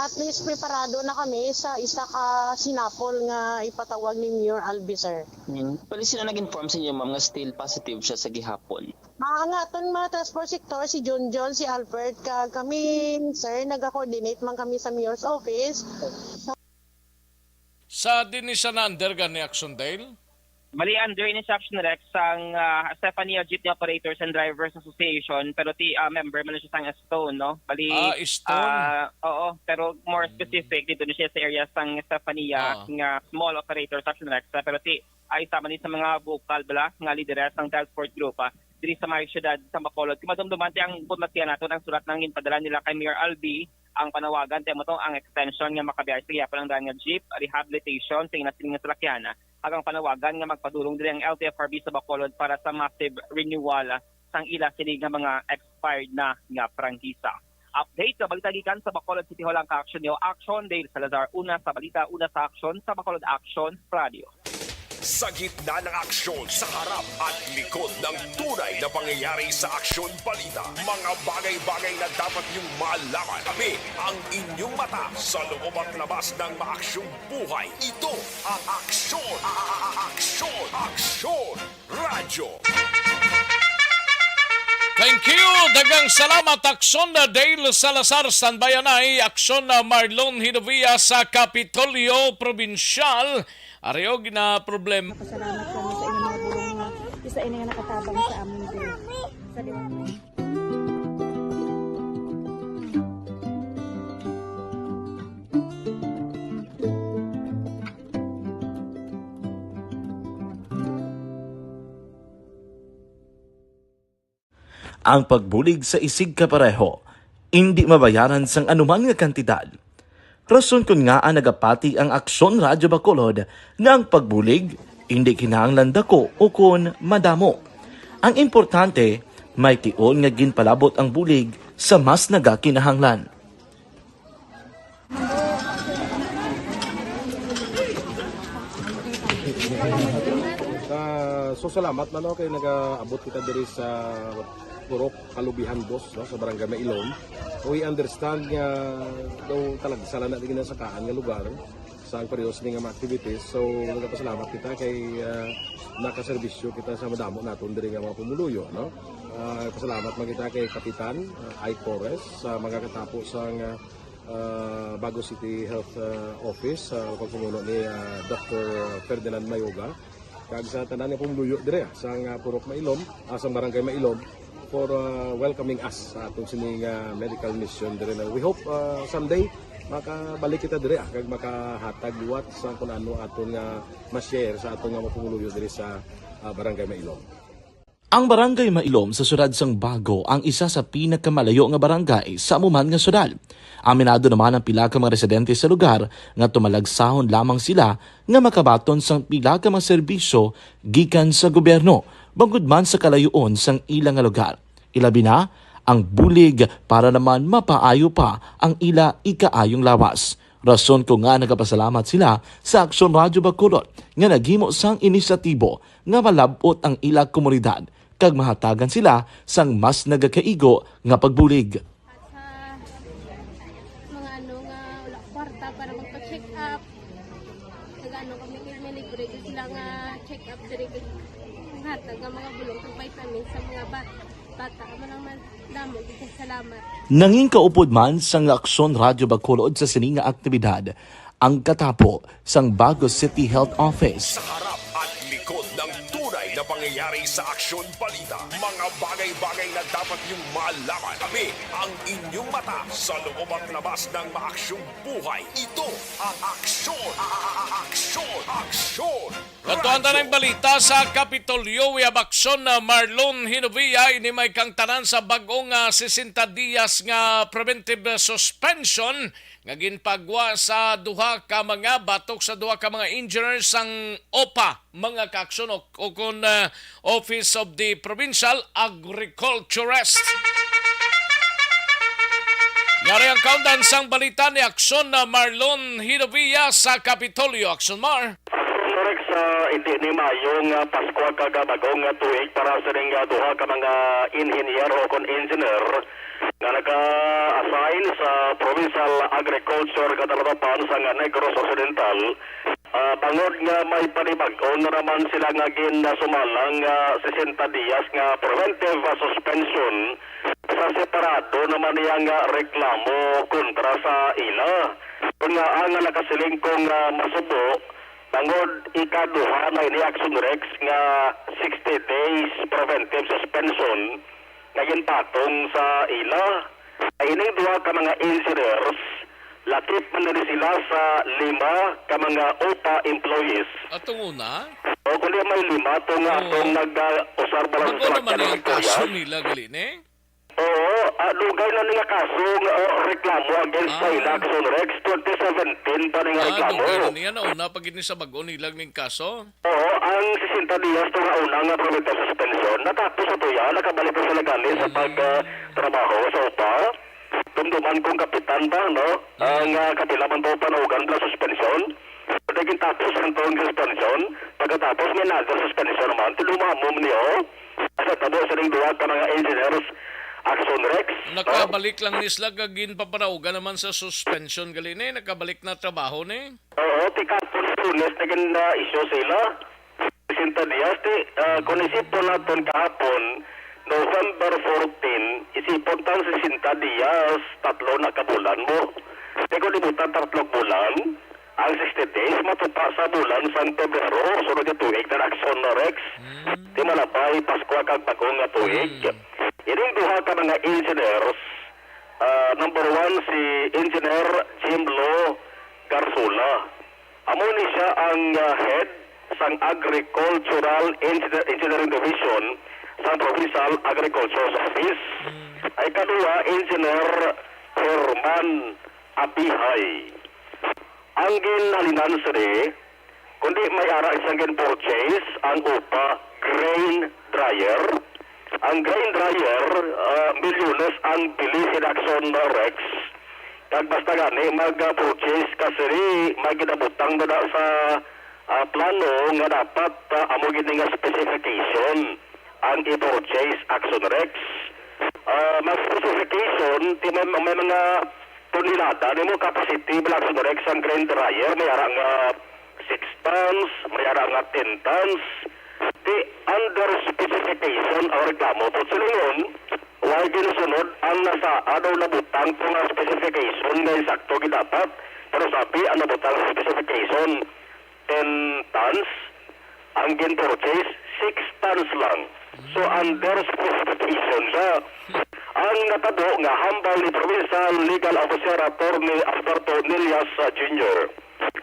at least preparado na kami sa isa ka sinapol nga ipatawag ni Mayor Albi, sir. Hmm. Pwede sila nag-inform sa inyo, ma'am, nga still positive siya sa gihapon? Ah, ang aton mga task force sector, si Junjun, si Albert, kag kami, sir, nag-coordinate man kami sa mayor's office. Sa dinhi sa na under gani Action Dale? Bali, under ini sa Action Rex sang ah, Stefania Jeepney Operators and Drivers Association, pero ti ah, member man siya sang Stone, no? Bali, Ah, Stone. Ah, oo, pero more specific dito na siya sa area sang Stefania Ah. nga small operators Action Rex, ah, pero ti ay sama ni sa mga vocal bala nga lideres sang task force group ah, diri sa may siyudad sa Bacolod. Kung madumduman ti ang impormasyon nato ang sulat nang ginpadala nila kay Mayor Albi, ang panawagan ti amo to ang extension nga makabiyahe sa gihapon ang daan nga jeep rehabilitation sa ina sini nga salakyan, kag ang panawagan nga magpadulong diri ang L T F R B sa Bacolod para sa massive renewal sang ila sini nga mga expired na nga prangkisa. Update sa balita gikan sa Bacolod City Hall ang ka-action niyo, Action Dale Salazar, una sa balita, una sa aksyon sa Bacolod Action Radio. Sa gitna ng aksyon, sa harap at likod ng tunay na pangyayari sa Aksyon Balita, mga bagay-bagay na dapat niyong malaman. Kami ang inyong mata sa loob at labas ng maaksyong buhay. Ito ang Aksyon, A- A- A- Aksyon, Aksyon Radyo. Thank you. Daghang salamat, Aksyon na Dale Salazar. Standby anay, Aksyon na Marlon Hinovia sa Kapitolyo Probinsyal. Ari og na problema. Pasalamat kami sa inyong mga bulong nga isa ini nga nakatabang sa amin din. Sa Ang pagbulig sa isigkapareho indi mabayaran sang anuman nga kantidad. Rason kon ngaa nagapati ang Aksyon Radyo Bacolod nga ang pagbulig indi kinahanglan dako ukon madamo. Ang importante, may tion nga ginpalabot ang bulig sa mas nagakinahanglan. Ah, so salamat man, no, kay nagaabot kita diri sa Purok Kalubihan Dos, no, sa Barangay Mailom. We understand nga daw talagsa lang na di ginasakaan nga lugar sa ang pareho sini nga mga activities. So nagapasalamat kita kay ah, nakaserbisyo kita sa madamo naton diri nga mga pumuluyo, no. Ah, pasalamat man kita kay Kapitan ah, Ike Torres sa mga katapo sa nga ah, Bago City Health ah, Office sa pagpamuno ni ah, Doctor Ferdinand Mayoga, kag sa tanan nga pumuluyo dire sa nga Purok Mailom, ah, sa Barangay Mailom, for ah, welcoming us sa atong sini nga medical mission dire. Na we hope ah, someday makabalik kita dire ah, kag makahatag liwat sa kung ano aton nga ma-share sa aton nga mga pumuluyo dire sa ah, Barangay Mailom. Ang Barangay Mailom sa siyudad sang Bago ang isa sa pinakamalayo nga barangay sa amo man nga siyudad. Aminado naman ang pila ka mga residente sa lugar nga tumalagsahon lamang sila nga makabaton sang pila ka mga serbisyo gikan sa gobyerno, bangod man sa kalayuon sang ila nga lugar. Ilabi na ang bulig para naman mapaayo pa ang ila ikaayong lawas. Rason ko nga nagapasalamat sila sa Aksyon Radyo Bacolod nga naghimo sang inisyatibo nga malab-ot ang ila komunidad kag mahatagan sila sang mas nagakaigo nga pagbulig. At sa mga ano nga wala kwarta para magpa-check up, nag-ano kami kay may libre gyud sila nga check up diri, hatag nga mga bulong kag vitamins sa mga ba- bata. Amo lang man, damo gyud kay salamat. Nangin kaupod man sang Aksyon Radyo Bacolod sa sini nga aktibidad ang katapo sang Bago City Health Office. Sa harap at likod ng tunay na pangyayari sa Aksyon Balita, mga bagay-bagay na dapat niyong malaman. Kami ang inyong mata sa loob at labas ng maaksyong buhay. Ito ang Aksyon, A- A- A- Aksyon, Aksyon. Kadto ang tanang balita sa Kapitolyo, we have action na Marlon Hinovia, ini may kang tanan sa bag-ong ah, sesenta diyas nga preventive suspension nga ginpagwa sa duha ka mga batok sa duha ka mga engineers sang OPA, mga kaaksyon, o, o kon ah, Office of the Provincial Agriculturist. Yari ang kaundan sang balita ni Aksyon na Marlon Hinovia sa Kapitolyo. Aksyon Mar. Sa hindi ni maayo nga Paskwa kag bag-ong tuig para sa ning, ah, duha ka mga inhinyero o kon engineer nga naka-assign sa Provincial Agriculture Katalatapan sa nga Negros Occidental, ah, bangod nga may panibag-o na naman sila nga ginsumalang nga sesenta diyas nga preventive, ah, suspension sa separado naman niya nga reklamo kontra sa ila. Kun nga ang nakasiling ko nga masubo, bangod ikaduha na ini Action Rex nga sixty days preventive suspension nga ginpatong sa ila. Ining duha ka mga engineers, lakip man diri sila sa lima ka mga upa employees. Atong una? O kundi may lima to nga Oo. atong nag-usar pa lang Bag-o sa naman ang istorya. Kaso nila gali ni? Oo, ah, dugay na ni nga kaso nga, oh, reklamo against sa Ah. ila Action Rex, twenty seventeen pa ni nga Ah, reklamo. Dugay na niya. Nauna pa gid ni sa bag-o nilag ning kaso. Oo, ang sesenta diyas to nga una nga preventive suspension, natapos na to yan, nakabalik na sila gani sa Mm. pag, ah, trabaho sa upa. Dumduman kong kapitan ba, no? Mm. Ang, ah, kapila man to panawagan bala suspension. Pwede gintapos ang tong suspension, pagkatapos may another suspension naman, tinumamo man niyo. Sa tabo sa ning duha ka mga engineers, Action Rex, no? Nakabalik lang ni sila kag ginpapanawgan naman sa suspension gali ni, nakabalik na trabaho ni. Oo, ti kahapon Lunes naging, ah, issue sila. Sesenta diyas, ti, ah, kung isipon naton kahapon, November fourteen, isipon tang sesenta diyas, tatlo na ka bulan mo. Ti kung ibutan tatlo ka bulan, ang sixty days matupa sa bulan sang Pebrero, sunod nga tuig na Action Rex. Mm. Ti malabay, Paskwa kag bag-o nga tuig. Mm. Ining duha ka mga engineers, ah, number one, si Engineer Jim Lo Garsola. Amo ni siya ang, ah, head sang Agricultural Engineer-, Engineering Division sang Provincial Agriculture's Office. Mm. Ay ikaduha, Engineer Herman Abihay. Ang ginhalinan sini, kundi may ara sang gin-purchase ang upa, grain dryer. Ang grain dryer, ah, milyones ang bili sa Action Rex. Kag basta gani mag-purchase ka sini, may ginabutang na sa, ah, plano nga dapat, ah, amo gid nga specification ang i-purchase Action Rex. Ah, mag specification, ti may, may mga tonelada nimo capacity bala sa direct sang grain dryer, may ara nga six tons, may ara nga ten tons. Ti under specification ang reklamo. Pud silingon, way ginsunod ang nasaad o nabutang to nga specification nga insakto gid dapat. Pero sabi ang nabutang sa specification, ten tons, ang gin-purchase, six tons lang. So, under specification siya. Ang natabo nga hambal ni Provincial Legal Officer Attorney Alberto Nillas, uh, Junior,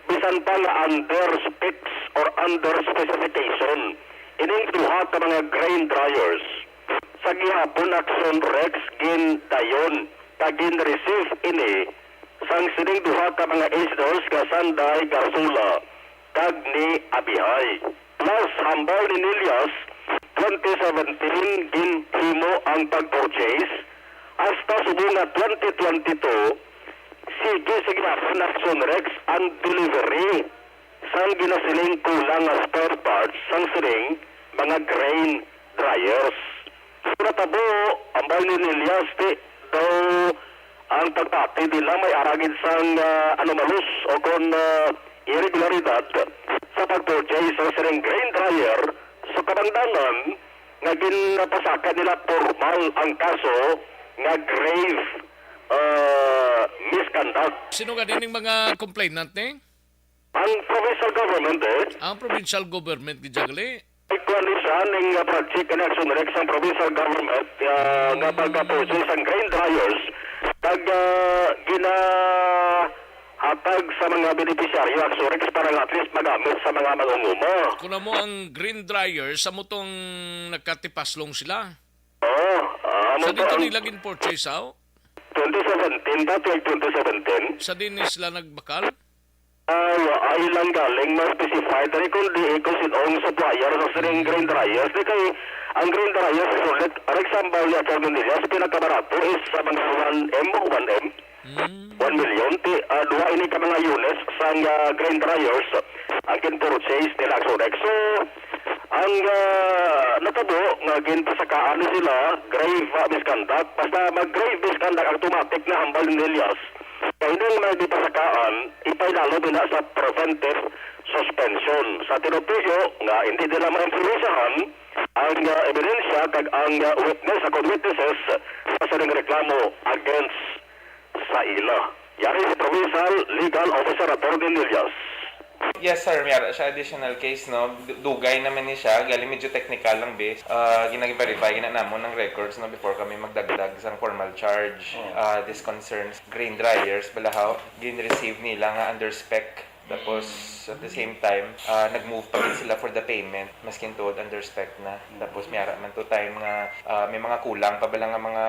bisan pa nga under specs or under specification, ining duha ka mga grain dryers, sa gihapon Action Rex gindayon kag gin-receive ini sang sining duha ka mga engineers nga Sanday Garsula kag ni Abihay. Plus, hambal ni Nillas, twenty seventeen ginhimo ang pag-purchase, hasta subong nga twenty twenty-two, sige sa gihapon Action Rex ang delivery sang ginasiling kulang nga spare parts sang sining mga grain dryers. So, natabo, hambal ni Nillas, ti daw ang pagpati nila may ara gid sang, ah, anomalous o kon, ah, irregularidad sa pag-purchase sang sining grain dryer sa kabangdanan nga ginapasaka nila formal ang kaso nga grave, ah, misconduct. Sino gani ning mga complainant ni? Ang provincial government, eh. Ang provincial government gid gali. Ikuan ni siya ning, ah, project nga Action Rex ang provincial government, ah, nga pag-purchase ang grain dryers kag, ah, ginahatag sa mga benepisyaryo Action Rex para nga at least magamit sa mga mangunguma. Kuno mo ang grain dryers, amo tong nagkatipaslong sila. Oo, ah, amo Sa to dito ang nila gin-purchase, aw? Twenty seventeen ba? Twelve twenty seventeen? Sa din ni sila nagbakal? Ah, wa ay lang galing ma-specify diri kung di, kung sin-ong supplier sa sining grain dryers. Di kay ang grain dryers, sulit, ang example ni Attorney Nillas, pinakabarato is sa mga one M, one M, Mm. one million. Ti, ah, duha ini ka mga units sang, ah, grain dryers. ang gin-purchase nila Action Rex. So, ang, ah, natabo nga ginpasakaan ni sila, grave, ah, misconduct. Basta mag-grave misconduct, automatic na hambal ni Elias. Kaya nang may gipasakaan, ipailalo nila sa preventive suspension. Sa tinutuyo nga hindi nila maimpluwensyahan ang, ah, ebidensya kag ang, ah, witness, akon witnesses sa sining reklamo against sa ila. Yari si Provincial Legal Officer Attorney Nillas. Yes, sir. May ara siya additional case, no? Du- Dugay naman ni siya. Gali medyo technical lang, be. Ah, ginag-verify gina namon ng records, no, before kami magdagdag sang formal charge. Ah, this concerns grain dryers, balahaw. Gin-receive nila nga under spec. Tapos, at the same time, ah, nag-move pa gid sila for the payment, maskin tuod under spec na. Tapos, may ara man to time nga, ah, may mga kulang pa bala nga mga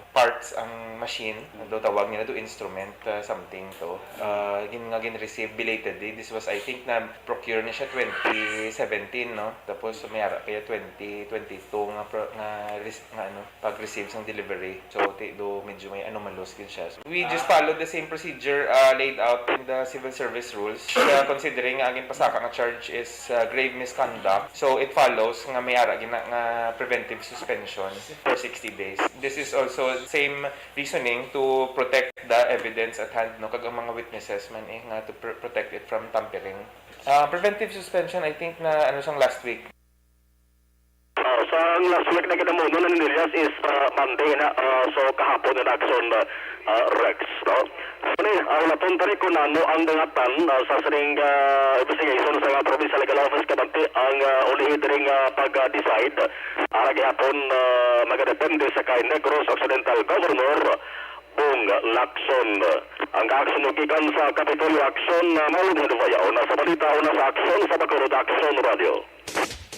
parts ang machine. Do tawag nila do instrument, ah, something to. Ah, gin nga gin-receive belatedly. This was, I think, na procure ni siya twenty seventeen, no? Tapos, may ara kaya twenty twenty-two nga pro, nga, res- nga ano, pag-receive sang delivery. So, ti do medyo may anomalous gid siya. So, we just followed the same procedure, ah, laid out in the civil service rules. Ah, considering nga ang ginpasaka nga charge is, ah, grave misconduct, so it follows nga may ara gina nga preventive suspension for sixty days. This is also same reasoning to protect the evidence at hand, no, kag ang mga witnesses man, eh, nga to pr- protect it from tampering. Ah, preventive suspension, I think na ano sang last week. Ah, sa last week na ginamuno na ni Nillas is, ah, Monday na, ah, so kahapon na action, ah, ah, Rex, no? Ano, ah, napunta rin kung ano ang dangatan, ah, sa sining, ah, investigation sa, ah, Provincial Legal Office, kabante ang, ah, ulihi diri nga pag-decide, ah, gihapon, ah, magadepende sa kay Negros Occidental Governor Bong Lacson. Ang action gikan sa Kapitolyo Action, ah, Marlon Hinovia, una sa balita, una sa action sa Bacolod Action Radio.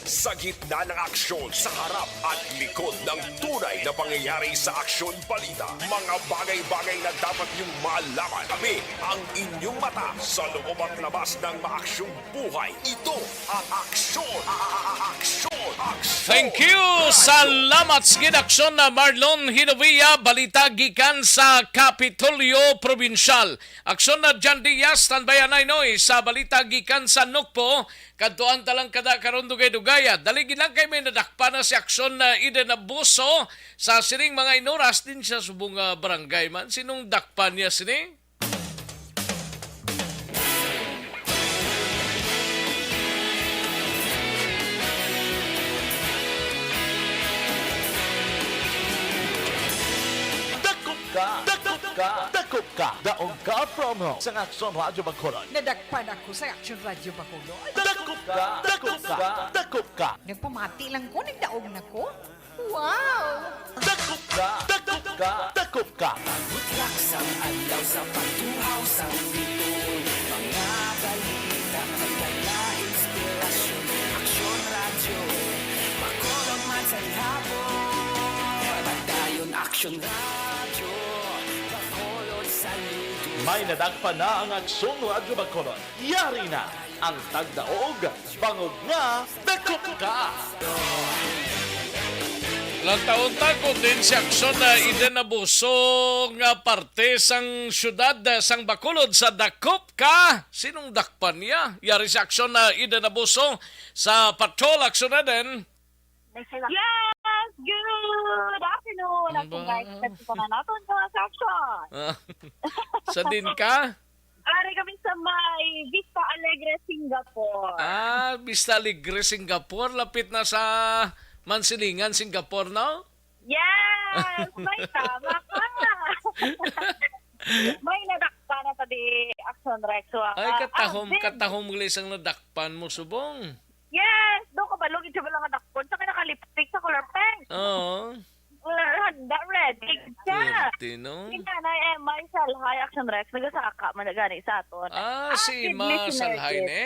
Sa gitna ng aksyon, sa harap at likod ng tunay na pangyayari sa Aksyon Balita, mga bagay-bagay na dapat niyong malaman. Kami ang inyong mata sa loob at labas ng maaksyong buhay. Ito ang Aksyon! A- a- a- Aksyon! Aksyon! Thank you! Salamat sa gid aksyon na Marlon Hinovia, balita gikan sa Kapitolyo Probinsyal. Aksyon na Jan Diaz, tanbayan ay noy sa balita gikan sa Nukpo. Kadtuan ta lang kada karon dugay-dugaya. Dali gid lang kay may nadakpan na si aksyon na Eden Abuso sa sining mga inuras din sa subong nga barangay man. Sinong dakpan niya sini? Dakop ka! Dakop ka! Dakop ka! Daog ka from home sa Aksyon Radyo Bacolod. Nadakpan ako sa Action Radio Bacolod. Dakop ka! Dakop ka! Dakop ka! Nagpamati lang ko, nagdaog na ko. Wow! Dakop ka! Dakop ka! Dakop ka! Butlak sang adlaw sa pagtuhaw sang bituon. Mga balita, pagdala, inspirasyon. Aksyon Radyo, Bacolod man sa gihapon. Padayon Aksyon Radyo, Bacolod sa lido. May nadakpan na ang Aksyon Radyo Bacolod. Yari na ang tagdaog, bangod nga dakop ka! Lantaon ta kon diin si aksyon na Eden Abuso nga parte sang siyudad, eh, sang Bacolod sa dakop ka. Sinong dakpan niya? Yari si aksyon na Eden Abuso sa Patrol Aksyon Eden. Yes! Good afternoon! Ako, guys, nagpunta na naton sa mga section. Sa din ka? Ari kami sa may Vista Alegre, Singapore. Ah, Vista Alegre, Singapore. Lapit na sa Mansilingan, Singapore, no? Yes! May tama ka! May nadakpan na ta di Action Rex. Wa- Ay, ah, katahom, ah, katahom gali sang nadakpan mo, subong. Yes! Doon ko balong, ito lang nadakpan. Sa kanya ka-lipstick sa color pink. Oo. Handa, ready siya. Swerte, no? Si Nanay Emma Salhay, Action Rex, nagasaka man na gani sa aton. Ah, si Avid Ma listener Salhay, din. Ne?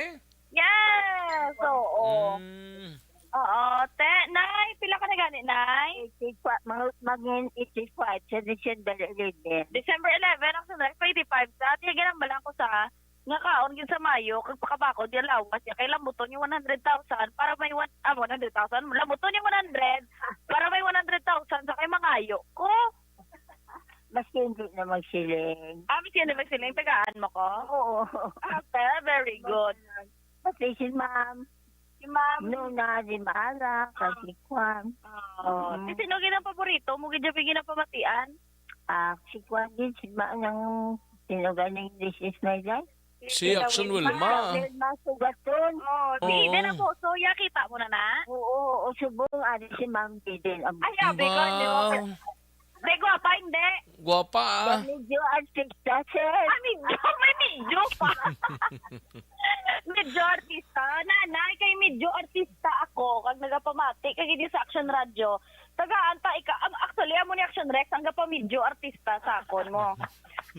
Yes! Oo. Mm. Oo. Te, Nay, pila ka na gani, Nay? Eighty-five, mag, magin eighty-five sa December eleven. December eleven, Action Rex, eighty-five sa. Tiyagiran ba lang ko sa nga kaon gid sa Mayo, kag pakabakod niya lawas niya, kay lambuton yung one hundred thousand para may one, ah, one hundred thousand, lambuton yung one hundred para may one hundred thousand sa kay mangayo ko. Maski hindi na magsiling. Ah, maski hindi magsiling, tagaan mo ko? Oo. Ah, very good. Pati si ma'am. Si ma'am. Nuna, si Mara, kag si Kwan. Oh, Mm. si sino gid ang paborito mo gid yung ginapamatian? Ah, si Kwan din, si ma-, nang, sino ganing this is my life? Si Action Wilma. Wilma Sugaton. Oh, si Oo. Eden Aposo, ya kita mo na na? Oo, oo, subong, ari si Ma'am Eden Aposo. Ay, abi ko, hindi mo Wow. Di, gwapa, hindi. Gwapa, ah. Medyo artista, sir. Ah, medyo, may medyo pa. Medyo artista. Nanay, kay medyo artista ako. Kag nagapamati, kag hindi sa Action Radio. Tagaan ta, ika, am-, actually, amo ni Action Rex, ang gapa medyo artista sa akon mo.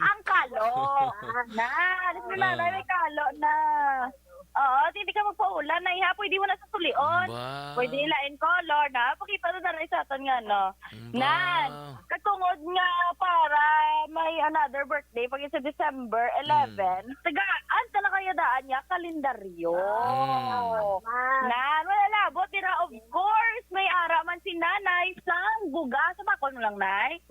Ang kalo. Ah, na, alam mo na, Ah. may kalo na. Oo, hindi ka magpaulan na iha. Pwede mo na sa sulion. Ba? Pwede nila in color na. Pakita na na sa aton nga, no? Ba? Nan, katungod nga para may another birthday pag sa December eleven, Mm. tagaan ta na kaya daan niya kalendaryo. Mm. Nan, wala labot dira. Of course, may ara man si Nanay sang bugas. Sa bakol mo lang, Nay?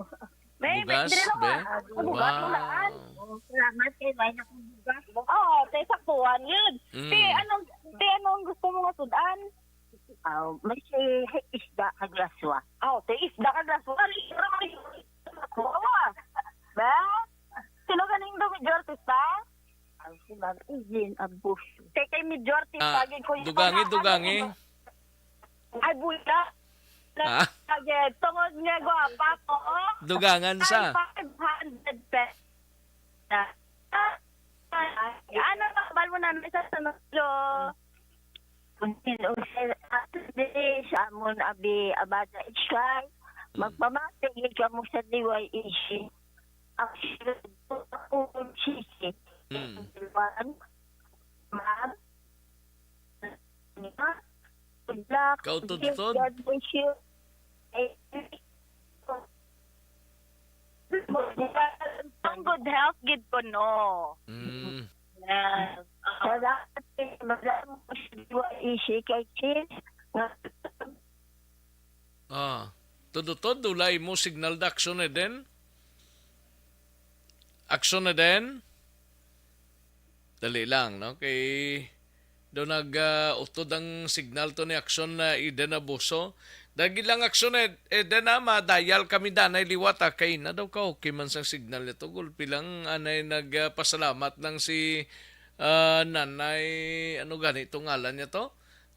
May, may, Bugas, dire lang be? Ka. Bugas, Wow. Bugas. Oh, salamat kay may nakong bugas. Oo, te, saktuan yun. Mm. Te, anong, te, anong gusto mo nga sudan? Oh, may si isda kag laswa. Oh, te, isda kag laswa. Ari, pero may laswa. Ba? Sino ganing daw medyo artista? Ang si Ma'am Eden Abus. Te, kay medyo artista, Ah, gid ko yung dugangi, mga, dugangi. Ano, Ay, buya. Ah? Agad, tungod nga gwapa ko. Dugangan sa. Ay, five hundred pesos. Ano, tambal mo na sa sunod, lo? Kung sino, sir, ah, dili sa amon, abi, abada, it's right. Mm. Magpamati, gid kamo sa D Y E C. Ang sila, ang sisi. Mm. Ma'am, Good luck. Kautod-tod. God bless you. Ang good health gid ko, no. Mm. Yes. Salamat, eh. Madamo ko sa D Y E C kay Chin. Ah, todo-todo, wala imo signal da, Action Eden? Action Eden? Dali lang, no? Kay daw nag, ah, utod ang signal to ni Action, ah, Eden Abuso. Dagi lang, Action Ed-, Eden, ah, ma-dial kami danay liwat, ah, kay na daw ka okay man sang signal nito. Gulpi lang, anay nag, ah, pasalamat lang si, ah, Nanay, ano gani itong ngalan niya to?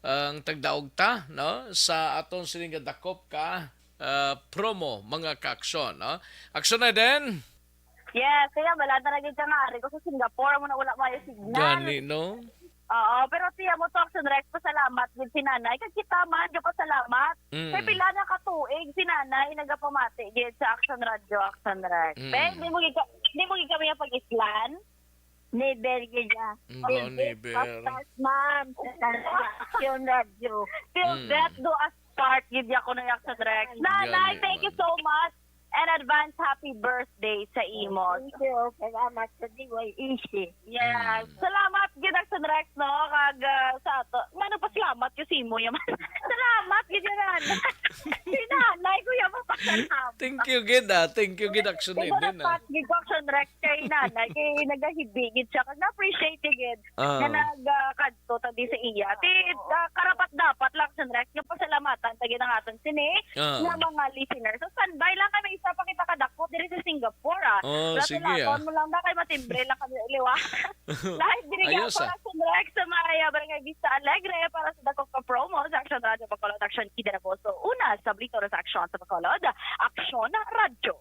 Ang tagdaog ta, no? Sa aton sining dakop ka, ah, promo, mga ka-aksyon, no? Aksyon na din! Yes, kaya wala na lagi ka nga. Ari ko sa Singapore, mo na wala mayo signal. Gani, no? Oo, pero siya mo to, Action Rex, pasalamat gid si Nanay. Kag kita man, gapasalamat. Mm. Kay pila na ka tuig si Nanay nagapamati gid sa Action Radio, Action Rex. Mm. Be, di mo gid ka, di mo gid kami ang pag-islan? Never gid, ah. Nga, Till death never. Us part, ma'am. Sa Action Radio. Till Mm. death do us part gid ya ko na Action Rex. Nanay, Gani thank you man. So much. And advance happy birthday sa imo. Thank you. Salamat sa D Y E C. Yes. Mm. Salamat gid, Action Rex, no? Kag, ah, sa ato. Ngano pa salamat ko sa imo, yaman? Salamat gid, yaman. Si Nanay ko, yaman, pasalamat. Thank you gid, ah. Thank you gid, Action Eden, ah. Salamat gid ko, Action Rex, kay Nanay, kay nagahibi gid siya. Kag na-appreciate gid Ah. nga nag, ah, kadto ta di sa iya. Ti, ah, karapat-dapat lang, Action Rex, nga pasalamatan ta gid ang aton sini Ah. nga mga listeners. So, standby lang kami, isa pa kita kadako diri sa Singapore, ah. Oh, sige, ah. Gratulaton mo lang na kay matimbre lang kami liwa. Live diri nga Ayos, sa ah. Action Rex sa may, ah, Barangay Vista Alegre para sa dakop ka promo sa Action Radio Bacolod, Action Eden Abuso. Una sa Blitor sa Action sa Bacolod, Action Radio.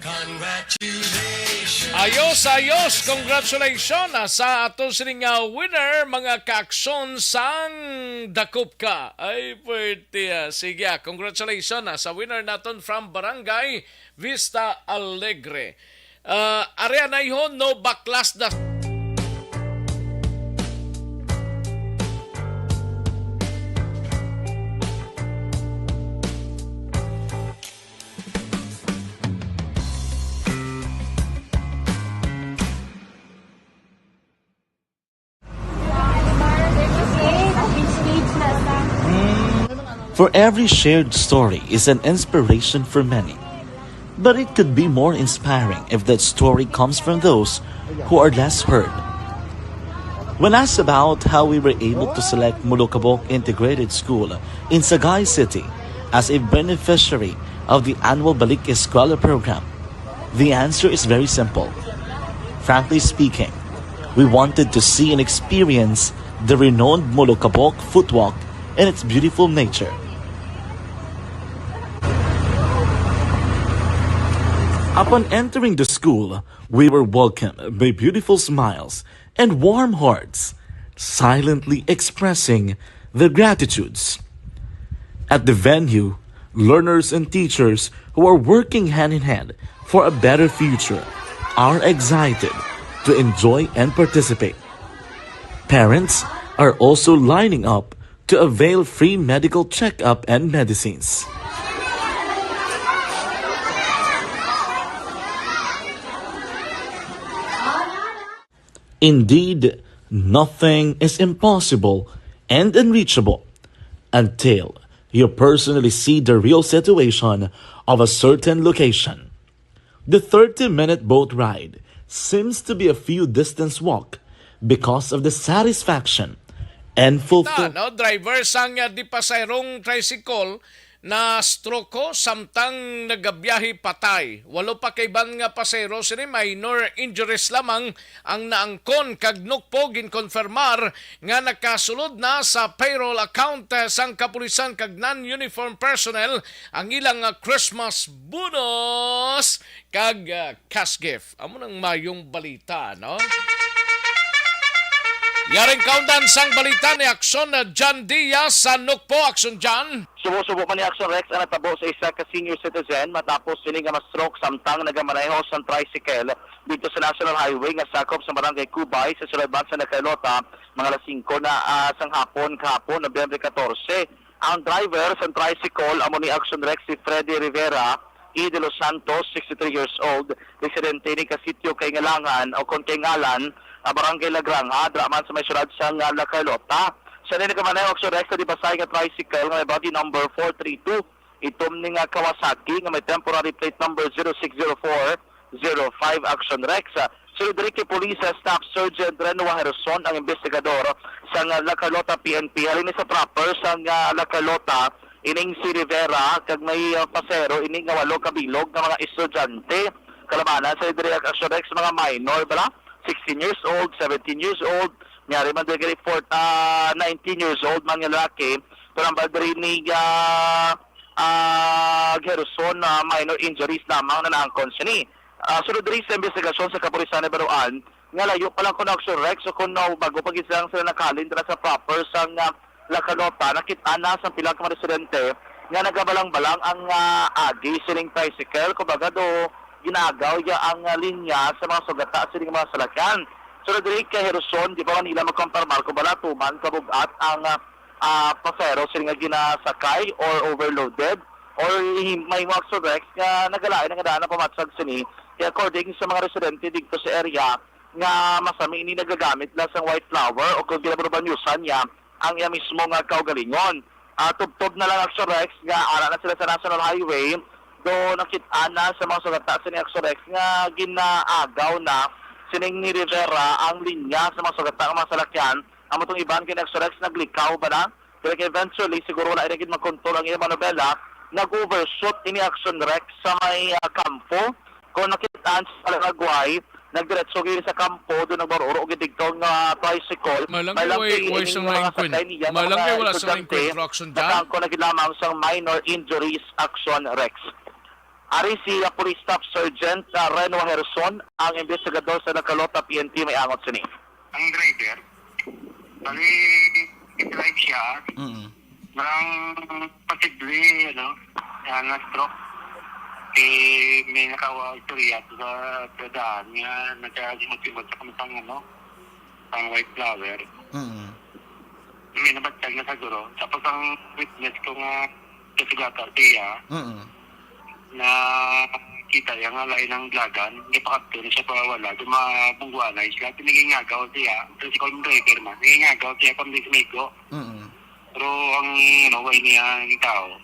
Congratulations! Ayos, ayos! Congratulations, ah, sa ato sining, ah, winner, mga ka-aksyon sang Dakop Ka. Ay, pwerte, ah. Sige, ah, congratulations, ah, sa winner naton from Barangay Vista Alegre. Ah, ari anay ho, no baklas na. For every shared story is an inspiration for many. But it could be more inspiring if that story comes from those who are less heard. When asked about how we were able to select Molokabok Integrated School in Sagay City as a beneficiary of the annual Balik Eskwela program, the answer is very simple. Frankly speaking, we wanted to see and experience the renowned Molokabok footwalk and its beautiful nature. Upon entering the school, we were welcomed by beautiful smiles and warm hearts, silently expressing their gratitudes. At the venue, learners and teachers who are working hand in hand for a better future are excited to enjoy and participate. Parents are also lining up to avail free medical checkup and medicines. Indeed, nothing is impossible and unreachable until you personally see the real situation of a certain location. The thirty-minute boat ride seems to be a few distance walk because of the satisfaction and fulfill. No, driver sang, ah, di pasayrong tricycle na stroke samtang nagabiyahe patay. Walo pa kaiban nga pasahero sini, minor injuries lamang ang naangkon, kag nukpo ginkonfirmar nga nakasulod na sa payroll account, eh, sang kapulisan kag non-uniform personnel ang ilang, ah, Christmas bonus kag, ah, cash gift. Amo nang mayong balita, no? Yaring kaundan sang balita ni Action, ah, John Diaz sa Nukpo. Action, John. Subo-subo man ni Action Rex ang natabo sa isa ka senior citizen matapos sini nga ma-stroke samtang nagamaneho sang tricycle dito sa National Highway nga sakop sa Barangay Cubay sa Sulay Bansa na Carlota, mga alas singko na, ah, sang hapon kahapon, Nobyembre katorse. Ang driver sang tricycle amo ni Action Rex si Freddy Rivera E. De Los Santos, sixty-three years old, residente ni Kasityo kay Ngalangan o kon kay Ngalan, ah, Barangay La Granja, dira man sa may siyudad sang, ah, La Carlota. Sa nini ka maneho, Action Rex, sa dipasahi nga tricycle nga may body number four three two, itom ni nga Kawasaki nga may temporary plate number zero six zero four zero five, Action Rex. Sulod diri kay Police Staff Sergeant Reno Waherson ang investigador sang La Carlota P N P. Halin ni sa proper sang, ah, La Carlota, ining si Rivera kag may, ah, pasero ini nga walo ka bilog nga mga estudyante. Kalabanan sa diri, Action Rex, mga minor bala, sixteen years old, seventeen years old, may ari man diri four, ah, nineteen years old, mga lalaki. Pero ang diri ni, ah, ah, Gerson, ah, minor injuries lamang na naangkon sini. Ah, sulod diri sa investigasyon sa kapulisan ni Baroan, nga layo pa lang kon Action Rex o kon, ah, bago pa gid lang sila nakahalin dira sa proper sang, ah, La Carlota, nakit-an na sang pila ka mga residente nga nagabalang-balang ang, ah, agi sining tricycle, kumbaga do ginaagaw ya ang, ah, linya sa mga sugata sining mga salakyan. Sulod diri kay Gerson, di pa man nila makompirmar kung bala tuman kabug-at ang, ah, ah, pasahero sini nga ginasakay or overloaded or hi-, may mga Action Rex nga nagalain nga daan ang pamatsag sini. Kaya according sa mga residente dito sa area nga masami ini nagagamit lang sang white flour o kung ginabarubanyosan niya ang iya mismo nga kaugalingon. Ah, tubtob na lang, Action Rex, nga ara na sila sa National Highway, do nakit-an na sa mga sugata sini, Action Rex, nga ginaagaw na sining ni Rivera ang linya sa mga sugata nga mga salakyan. Amo tong iban kay Action Rex naglikaw ba na? Pero kay eventually, siguro wala na gid makontrol ang iyang manobela. Nag-overshoot ini, Action Rex, sa may, ah, kampo. Kung nakit-an sa Paraguay, nagdiretso gid sa kampo, doon nagbaruro gid digto nga tricycle. May lang kay way, way siyang mga naengkwentro. Sakay niya, may lang kay wala siyang estudyante, naengkwentro, Action John. Nakaangkon na gid lamang sang minor injuries, Action Rex. Ari si, ah, Police Staff Sergeant, ah, Reno Herson, ang investigador sa La Carlota P N P may angot sini. Ang driver, bali, drive siya. Mm. Parang posible, ano, ah, na-stroke. Eh, may nakawa istorya sa, sa daan nga nagkasimot-simot sa kamatang, ano, ang white flour. Mm. May nabatag na siguro. Tapos ang witness ko nga kasugata siya, mm, na kita niya nga lain ang dalagan, gipakadto na siya pa wala, dumabungguan na siya, tinigingagaw siya, pero si Colm driver man, nagingagaw siya kung di sumigo. Mm. Pero ang, ano, way niya ang tao.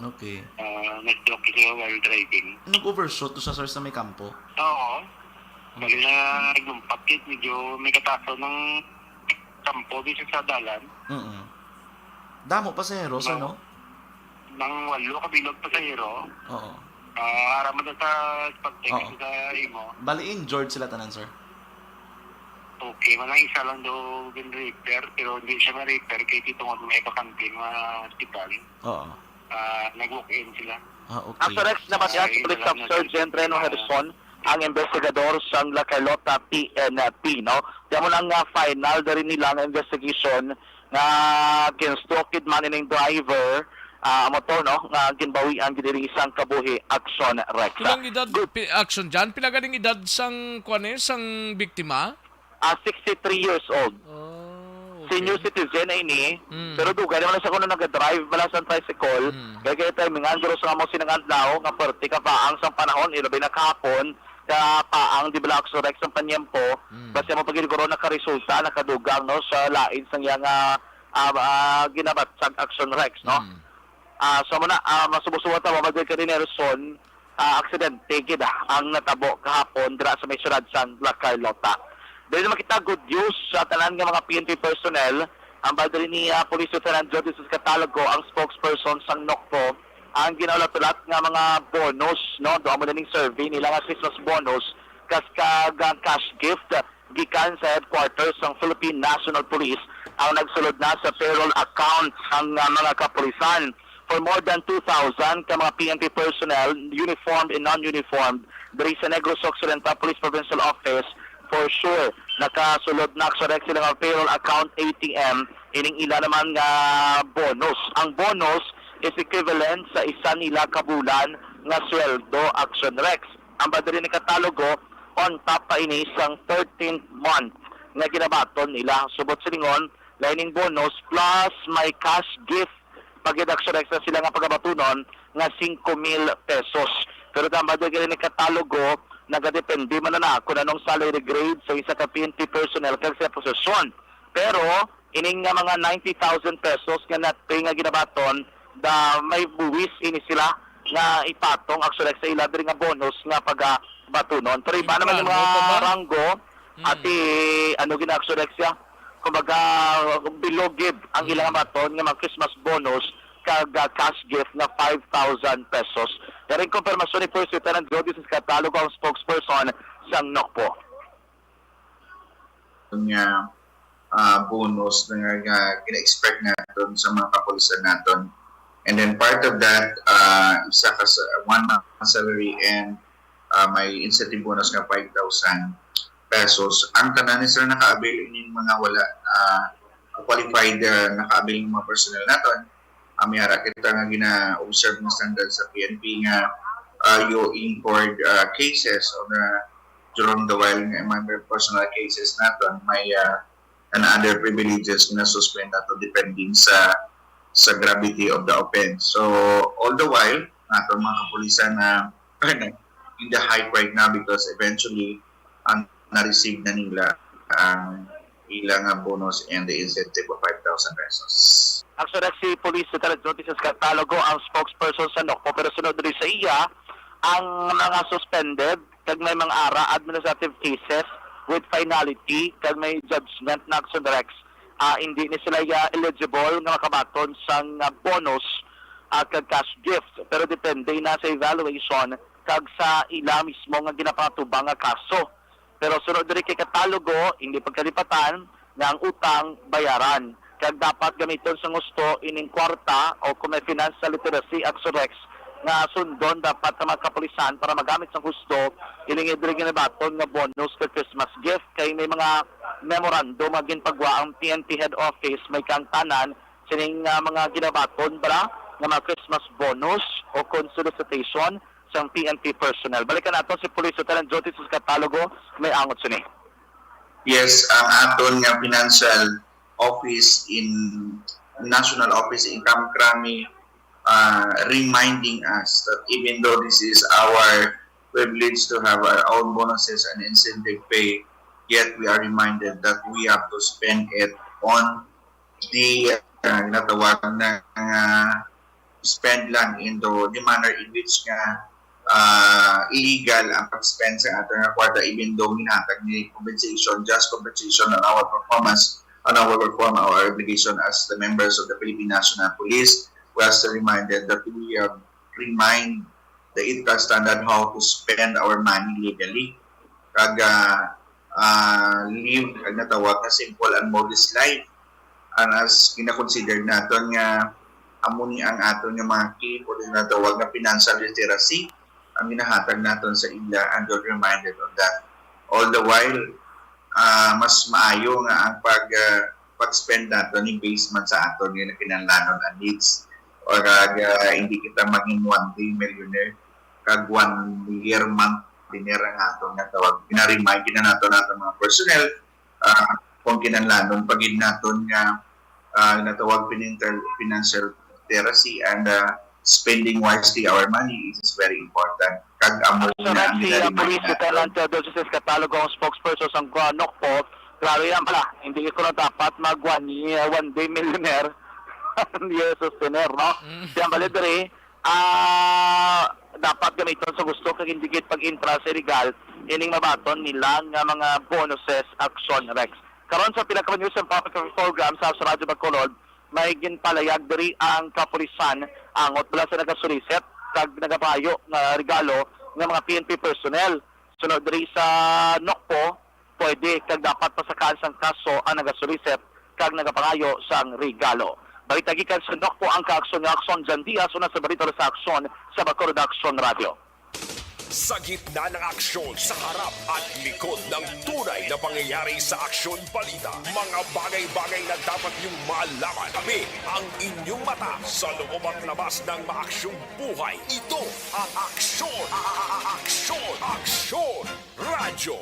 Okay. Ah, nag-stroke siya while driving. Nag-overshoot to siya, sir, sa may kampo? Oo. Bali na nagdumpat kit, medyo may kataso ng sampo di sa dalan. Mm. Damo pasahero, sir, no? Nang walo ka bilog pasahero. Oo. Ah, ara man sa pagtext Oo. Sa imo. Bali, injured sila tanan, sir? Okay, man lang isa lang daw gin-refer, pero hindi siya ma-refer kay titungod may bakante nga hospital. Oo. Ah, nag-walk-in sila. Ah, okay. After X, nabatian si Police Staff Sergeant Reno Harrison, ang investigador sang La Carlota P N P, no? Di amo na nga final diri nila nga investigation nga ginstroke man ining driver, ah, amo to, no, nga ginbawian gid diri sang kabuhi. Action, Rex. Pilang edad, Good. Pi-, action dyan? Pila ganing edad sang, kuwan eh, sang biktima? Ah, sixty-three years old. Oh, okay. Senior citizen na ini, Mm. pero dugay naman sa kuno naga-drive bala sa tricycle. Mm. Kaya kaya timingan, pero sa amo sining adlaw, nga perte ka paang sang panahon, ilabi na kahapon, ka paang, di bala, Action Rex ang panyempo, Mm. basta mo pagiguro nakaresulta, nakadugang, no, sa lain sang iya nga, ah, ah, ginabatsag, Action Rex, no? Mm. Ah, so muna, ah, masubo-subo ta, Mama Del Cardenerson, ah, aksidente gid, ah, ang natabo kahapon dira sa may siyudad sang La Carlota. Dili makita good news sa tanan nga mga P N P personnel. Ang baldari ni, ah, Police Lieutenant Jody Sus Catalogo, ang spokesperson sang NOCPO, ang ginaulat-ulat nga mga bonus, no? Doon mo na ning survey nila nga Christmas bonus, kas kag, ah, cash gift gikan sa headquarters sang Philippine National Police ang nagsulod na sa payroll account sang, ah, mga kapulisan. For more than two thousand ka mga P N P personnel, uniformed and non-uniformed, diri sa Negros Occidental Police Provincial Office, for sure, nakasulod na, correct, sila nga payroll account A T M, ining ila naman nga bonus. Ang bonus is equivalent sa isa nila ka bulan nga sweldo, Action Rex. Ang baldari ni Catalogo, on top pa ini sang thirteenth month nga ginabaton nila. Subot silingon, lain ning bonus plus may cash gift pa gid, Action Rex, sa sila nga pagabatunon nga singko mil pesos. Pero ang baldari ni Catalogo, nagadepende man na kung anong salary grade sa isa ka P N P personnel kag sa posisyon. Pero ining nga mga ninety thousand pesos nga net pay nga ginabaton, da may buwis ini sila nga ipatong, Action Rex, sa ila diri nga bonus nga pagabatunon. Pero iba naman yung mga Implano pa ba? Ranggo, Hmm. ati, ano gina, Action Rex, ya? Kumbaga, below gid ang Hmm. ilang baton nga mga Christmas bonus kag, ah, cash gift nga five thousand pesos. Pero ang konfirmasyon ni First Lieutenant Jody Sus Catalogo, ang spokesperson sang NOCPO. Nga, ah, bonus nga, nga gina-expect naton sa mga kapulisan naton. And then part of that, ah, isa ka sa one month salary and, ah, may incentive bonus nga five thousand pesos. Ang tanan ni sila naka-avail ining mga wala, ah, qualified, ah, naka-avail ng mga personnel naton. Ah, may ara kita nga gina-observe nga standard sa P N P nga, ah, you incurred, ah, cases or, ah, during the while nga mga personal cases naton, may, ah, and other privileges nga na-suspend nato depending sa, sa gravity of the offense. So, all the while, nato mga kapulisan na in the hike right now because eventually, ang na-receive na nila ang ila nga bonus and the incentive of five thousand pesos. Actually, si Police Lieutenant Jody Sus Catalogo ang spokesperson sa NOCPO, pero sunod diri sa iya, ang mga suspended kag may mga ara administrative cases with finality kag may judgment na, Action Rex, ah, hindi ni sila ya eligible nga makabaton sang, ah, bonus, ah, kag cash gift, pero depende na sa evaluation kag sa ila mismo nga ginapangatubang nga kaso. Pero sunod diri kay Catalogo, hindi pagkalipatan nga ang utang bayaran, kag dapat gamiton sang husto ining kwarta, o kung may financial literacy, Action Rex, nga sundon dapat sa mga kapulisan para magamit sang husto ining diri ginabaton nga bonus kag Christmas gift, kay may mga memorandum nga ginpagwa ang P N P head office, may kaangtanan sining, ah, mga ginabaton bala nga mga Christmas bonus o kon solicitation sang P N P personnel. Balikan nato si Police Lieutenant Jody Sus Catalogo, may angot sini. Yes, ang aton nga financial office in, national office in Kamkrami, ah, reminding us that even though this is our privilege to have our own bonuses and incentive pay, yet we are reminded that we have to spend it on the, ah, ginatawag na nga spend lang in the, the manner in which nga, ah, illegal ang pag-spend sa aton nga kwarta, even though ginhatag ni compensation, just compensation on our performance, on our perform our obligation as the members of the Philippine National Police. We are still reminded that we have remind the ethical standard how to spend our money legally. Kag, ah, ah, live ang natawag na simple and modest life. And as gina-consider naton nga amo ni ang aton nga mga key for the natawag nga financial literacy ang ginahatag naton sa ila, and we're reminded on that. All the while, ah, mas maayo nga ang pag, ah, pag-spend naton ni based man sa aton nga kinahanglanon and needs, or, ah, hindi kita maging one day millionaire kag one year month dinner ang aton nga tawag. Gina-remind gina nato nato mga personnel, ah, kung kinahanglanon pa gid naton nga, ah, natawag financial, financial literacy and, ah, spending wisely our money is very important. Kag amo So, na ang si, uh, gina-remind Police naton. Lieutenant, uh, Dulce Catalogo, ang spokesperson sa, uh, NOCPO, klaro yan pala, hindi ko na dapat mag one year, one day millionaire. Year souvenir, no? Mm. Siya ang balidri, ah, dapat gamiton sa gusto kag hindi gid pag-intra sa illegal ining mabaton nila nga mga bonuses, Aksyon Rex. Karon sa pinaka news and public program sa, sa Radyo Bacolod, may ginpalayag diri ang kapulisan angot bala sa nagasulisit kag nagapayo nga regalo nga mga P N P personnel. Sunod diri sa NOCPO, pwede kag dapat pasakaan sang kaso ang nagasulisit kag nagapangayo sang regalo. Balita gikan sa NOCPO ang kaaksyon nga Aksyon Jan Diaz, una sa balita sa Aksyon sa Bacolod Aksyon Radio. Sa gitna ng aksyon, sa harap at likod ng tunay na pangyayari sa Aksyon Balita, mga bagay-bagay na dapat niyong malaman. Kami ang inyong mata sa loob at labas ng maaksyong buhay. Ito ang Aksyon, a-, a-, a-, Aksyon, Aksyon Radyo.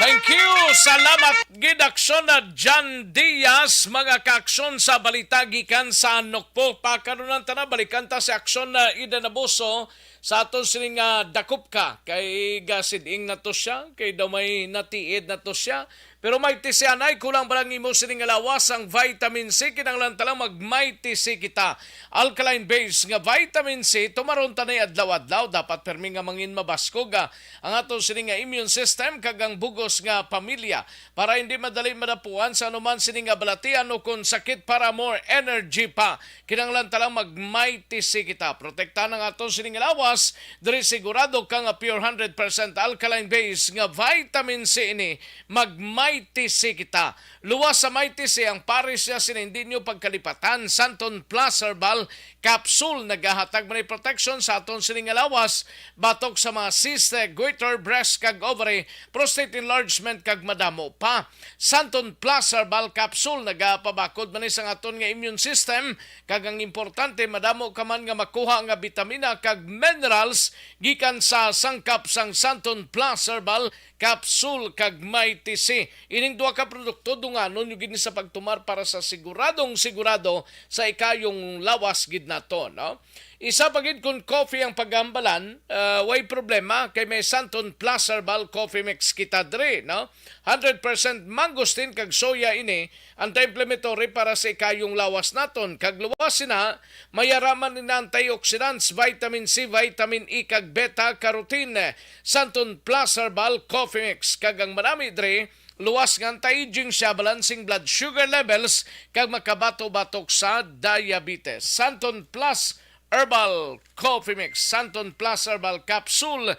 Thank you. Salamat gid, Aksyon na Jan Diaz, mga kaaksyon sa balita gikan sa NOCPO. Pakanunan ta na, balikan ta si Aksyon na Eden Abuso sa aton sining nga dakop ka. Kay gasiding na to siya, kay daw may natiid na to siya. Pero may tisianay, kulang ba lang imo sining nga lawas ang vitamin C? Kinahanglan ta lang mag may tisi kita. Alkaline base nga vitamin C, tumaron ta ni adlaw-adlaw. Dapat permi nga mangin mabaskog, ah, ang aton sini nga immune system kag ang bugos nga pamilya para hindi madali madapuan sa anuman sini nga balatian o kon sakit. Para more energy pa, kinahanglan ta lang mag may tisi kita. Protektahan ang aton sini nga lawas diri, sigurado ka nga pure hundred percent alkaline base nga vitamin C ini. Mag may tisi kita. Luwas sa may tisi ang pares niya sini, hindi nyo pagkalipatan. Santon Plus Herbal Capsule nagahatag man ni protection sa aton sini nga lawas batok sa mga cyst, goiter, breast kag ovary, prostate enlargement kag madamo pa. Santon Plus Herbal Capsule nagapabakod man ni sang aton nga immune system, kag ang importante, madamo ka man nga makuha nga bitamina kag minerals gikan sa sangkap sang Santon Plus Herbal Capsule kag may tisi. Ining duha ka produkto, dunganon nyo gid ni sa pagtumar para sa siguradong sigurado sa ikayong lawas gid nato, no? Isa pa gid, kun coffee ang paghambalan, ah, way problema kay may Santon Plus Herbal Coffee Mix kita diri, no? Hundred percent mangosteen kag soya ini, anti-inflammatory para sa ikayong lawas naton, kag luwas sina, may ara man ni antioxidants, vitamin C, vitamin E, kag beta carotene. Santon Plus Herbal Coffee Mix, kag ang manami diri, luwas nga anti-aging siya, balancing blood sugar levels, kag makabato batok sa diabetes. Santon Plus Herbal Coffee Mix, Santon Plus Herbal Capsule.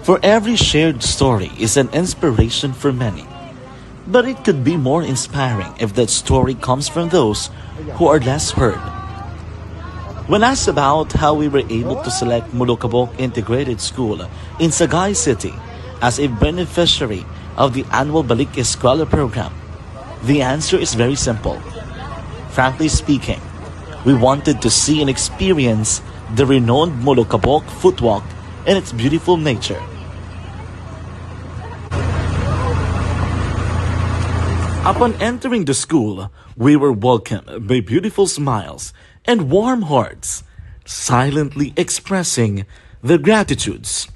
For every shared story is an inspiration for many. But it could be more inspiring if that story comes from those who are less heard. When asked about how we were able to select Molokabok Integrated School in Sagay City as a beneficiary of the annual Balik Eskwela program, the answer is very simple. Frankly speaking, we wanted to see and experience the renowned Molokabok Footwalk and its beautiful nature. Upon entering the school, we were welcomed by beautiful smiles and warm hearts, silently expressing their gratitudes.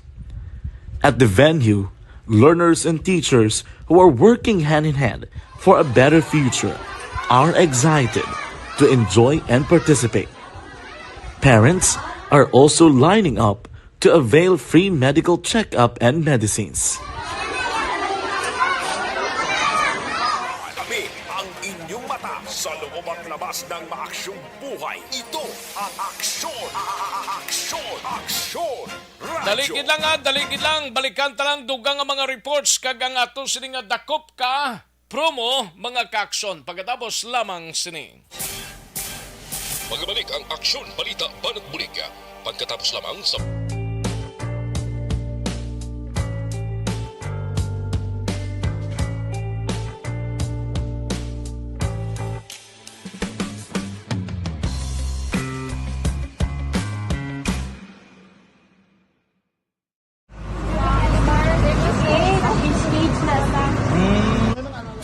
At the venue, learners and teachers who are working hand in hand for a better future are excited to enjoy and participate. Parents are also lining up to avail free medical checkup and medicines. Kami ang inyong mata sa loob at labas ng maaksyong buhay. Ito ang Aksyon, Aksyon, Aksyon Radyo. Daligid lang, ah, daligid lang. Balikan ta lang dugang ang mga reports kag ang ato sini nga dakop ka promo, mga kaaksyon, pagkatapos lamang sini. Magbalik ang Aksyon Balita Banat Bulig pagkatapos lamang sa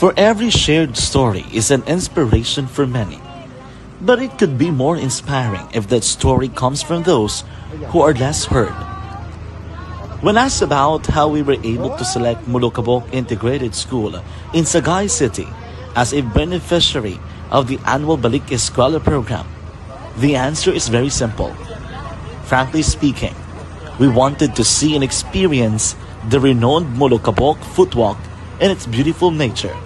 For every shared story is an inspiration for many. But it could be more inspiring if that story comes from those who are less heard. When asked about how we were able to select Molokabok Integrated School in Sagay City as a beneficiary of the annual Balik Eskwela program, the answer is very simple. Frankly speaking, we wanted to see and experience the renowned Molokabok Footwalk and its beautiful nature.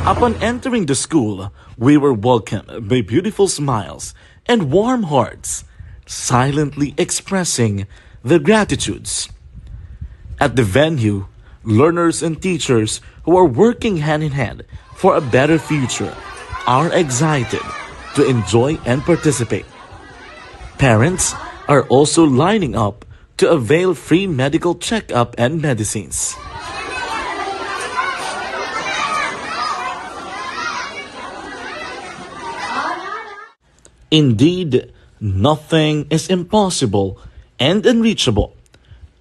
Upon entering the school, we were welcomed by beautiful smiles and warm hearts, silently expressing their gratitudes. At the venue, learners and teachers who are working hand in hand for a better future are excited to enjoy and participate. Parents are also lining up to avail free medical checkup and medicines. Indeed, nothing is impossible and unreachable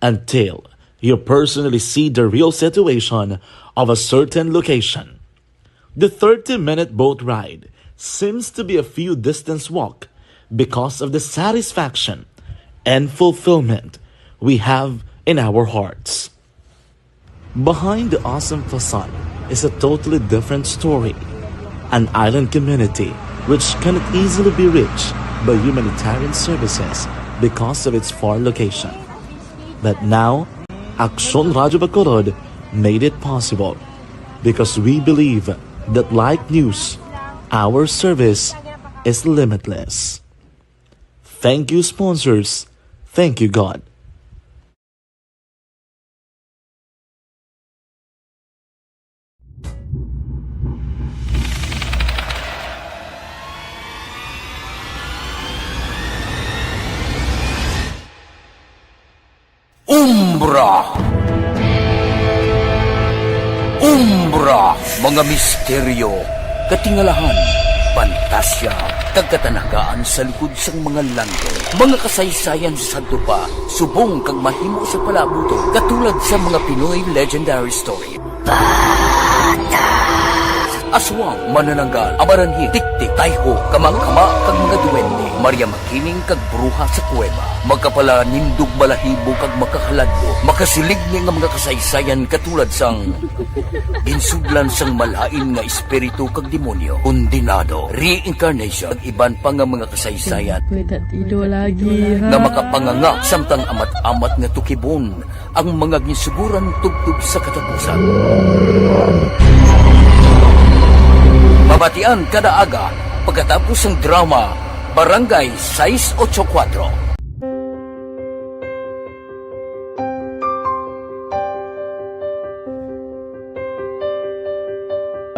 until you personally see the real situation of a certain location. The thirty-minute boat ride seems to be a few distance walk because of the satisfaction and fulfillment we have in our hearts. Behind the awesome facade is a totally different story. An island community which cannot easily be reached by humanitarian services because of its far location. But now, Aksyon Radyo Bacolod made it possible because we believe that like news, our service is limitless. Thank you, sponsors. Thank you, God. Umbra. Umbra, mga misteryo, katingalahan, pantasya, kag katanagaan sa likod sang mga langgam. Mga kasaysayan sa sadto pa, subong kag mahimo sa palaabuton, katulad sa mga Pinoy legendary story. Aswang, manananggal, amaranhit, tiktik, tayho, kamakama, kag mga duwende, Maria Makiling kag bruha sa kuweba, makapalanindog balahibo kag makahaladlok, makasilingni nga mga kasaysayan katulad sang ginsudlan sang malain nga espiritu kag demonyo, kondenado, reincarnation, kag iban pa nga mga kasaysayan Ido lagi, ha? Nga makapanganga samtang amat-amat nga tukibon ang mga ginsuguran tubtob sa katapusan. Mabatian kada aga pagkatapos sang drama Barangay sais ocho kuwatro.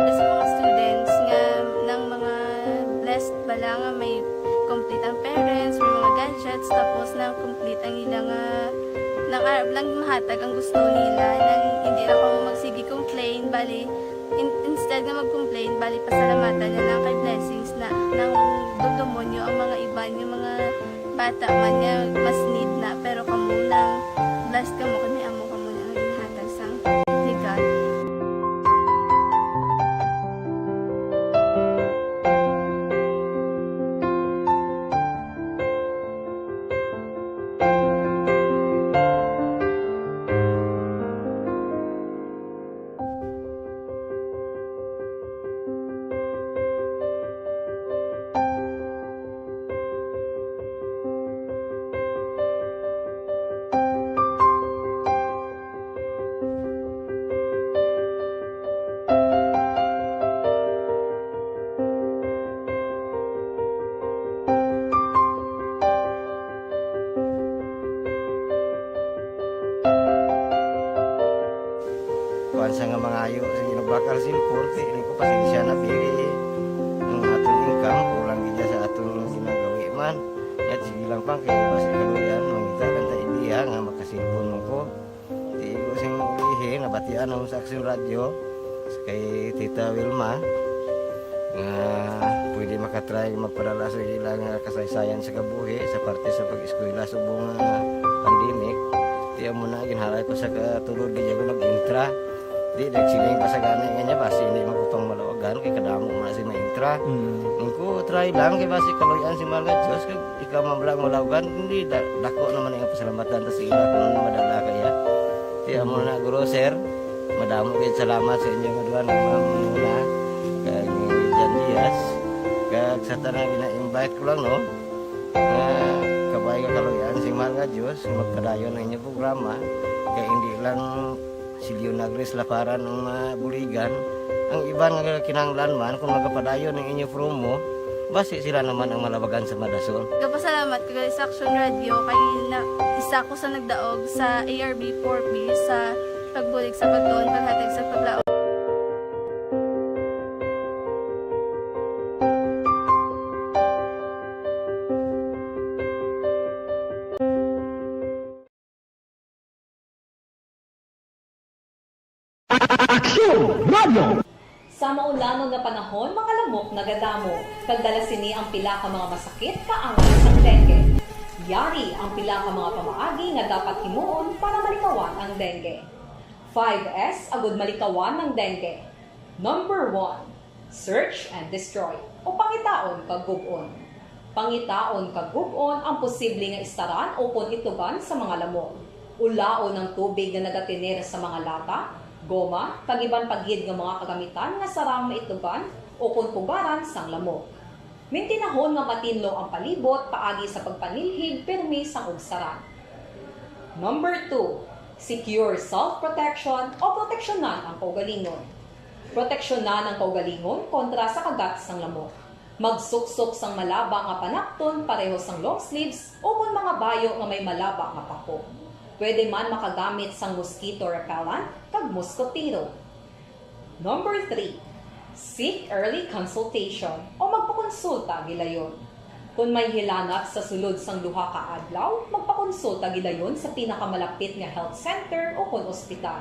Sa mga students nga nang mga blessed bala nga may complete ang parents, may mga gadgets, tapos nang complete ang ila nga, nang arab lang mahatag ang gusto nila, nang hindi na kamo magsige complain, bali, in-, instead nga mag-complain, bali, pasalamatan na lang kay blessings na, nang duldumonyo ang mga iban nga mga bata man nga mas need na, pero kamo nang blessed kamo kay may amo kamo na nga ginhatag. Kuwan sa nga mangayo, sige, nagbakal cellphone, kay ini ko pasensya na, pili. Ang aton income, kulang gid sa aton ginagawi man. Yat, sige lang, pang, kay basi kaluyan, mangita lang ta idea nga makasilpon mo ko. Di ko sing ulihi, nabatian ako sa Action Radio, kay Tita Wilma, nga pwede makatry magpadala sa ila nga kasaysayan sa kabuhi sa parte sa pag-eskwela subong nga pandemic. Di amo na, ginhalay ko sa katulod, di ako nag-intra. Di, nagsiling pa sa gani nga niya, basi hindi magkutong malawagan, kay kadamo mo na si maintra. Mm. Ang ko, try lang, kay basi kaluyan si Mahal nga Diyos, kag ikaw man lang malawagan, hindi, da-, dako naman ang pasalamatan ta sa ila kung ano madala kaya. Di amo na, guro, sir, madamo gid salamat sa inyo nga duha, nga Ma'am Mona, kag ni Jan Diaz, kag sa tanan gina-invite ko lang, no, nga kabay nga kaluyan sing Mahal nga Diyos, magpadayon ang inyo programa, kay hindi lang si Leonagris Laparan ang mabuligan. Ang iban nga kinahanglan man, kung magapadayon ang inyo promo, basi sila naman ang malabagan sa madasol. Gapasalamat ko gali sa Action Radio kay na, isa ko sa nagdaog sa A R B four B sa pagbulig sa pagtuon, paghatag sa paglaom. Aksyon Radio! Sa maulanon nga panahon, mga lamok nagadamo, kag dala sini ang pila ka mga masakit kaangay sang dengue. Yari ang pila ka mga pamaagi nga dapat himuon para malikawan ang dengue. Five S agud malikawan ang dengue. Number one, search and destroy, o pangitaon kag gub-on. Pangitaon kag gub-on ang posible nga istaran ukon itugan sa mga lamok. Ulaon ang tubig nga nagatener sa mga lata, goma, kag iban pa gid nga mga kagamitan nga sarang maitugan ukon pugaran sang lamok. Mintinahon nga matinlo ang palibot paagi sa pagpanilhig pirmi sang ugsaran. Number two, secure self-protection o proteksyonan ang kaugalingon. Proteksyonan ang kaugalingon kontra sa kagat sang lamok. Magsuksok sang malaba nga panapton pareho sang long sleeves ukon mga bayo nga may malaba nga pako. Pwede man makagamit sang mosquito repellent kag moskotero. Number three, seek early consultation o magpakonsulta gilayon. Kon may hilanat sa sulod sang duha ka adlaw, magpakonsulta gilayon sa pinakamalapit nga health center ukon ospital.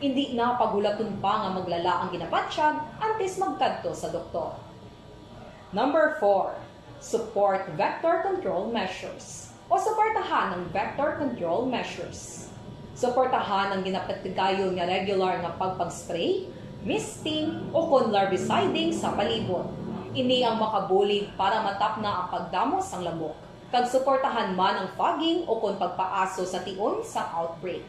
Indi na paghulaton pa nga maglala ang ginabatyag antes magkadto sa doktor. Number four, support vector control measures o suportahan ang vector control measures. Suportahan ang ginapatigayon nga regular nga pagpag-spray, misting, ukon larviciding sa palibot. Ini ang makabulig para matapna ang pagdamo sang lamok, kag suportahan man ang fogging ukon pagpaaso sa tion sang outbreak.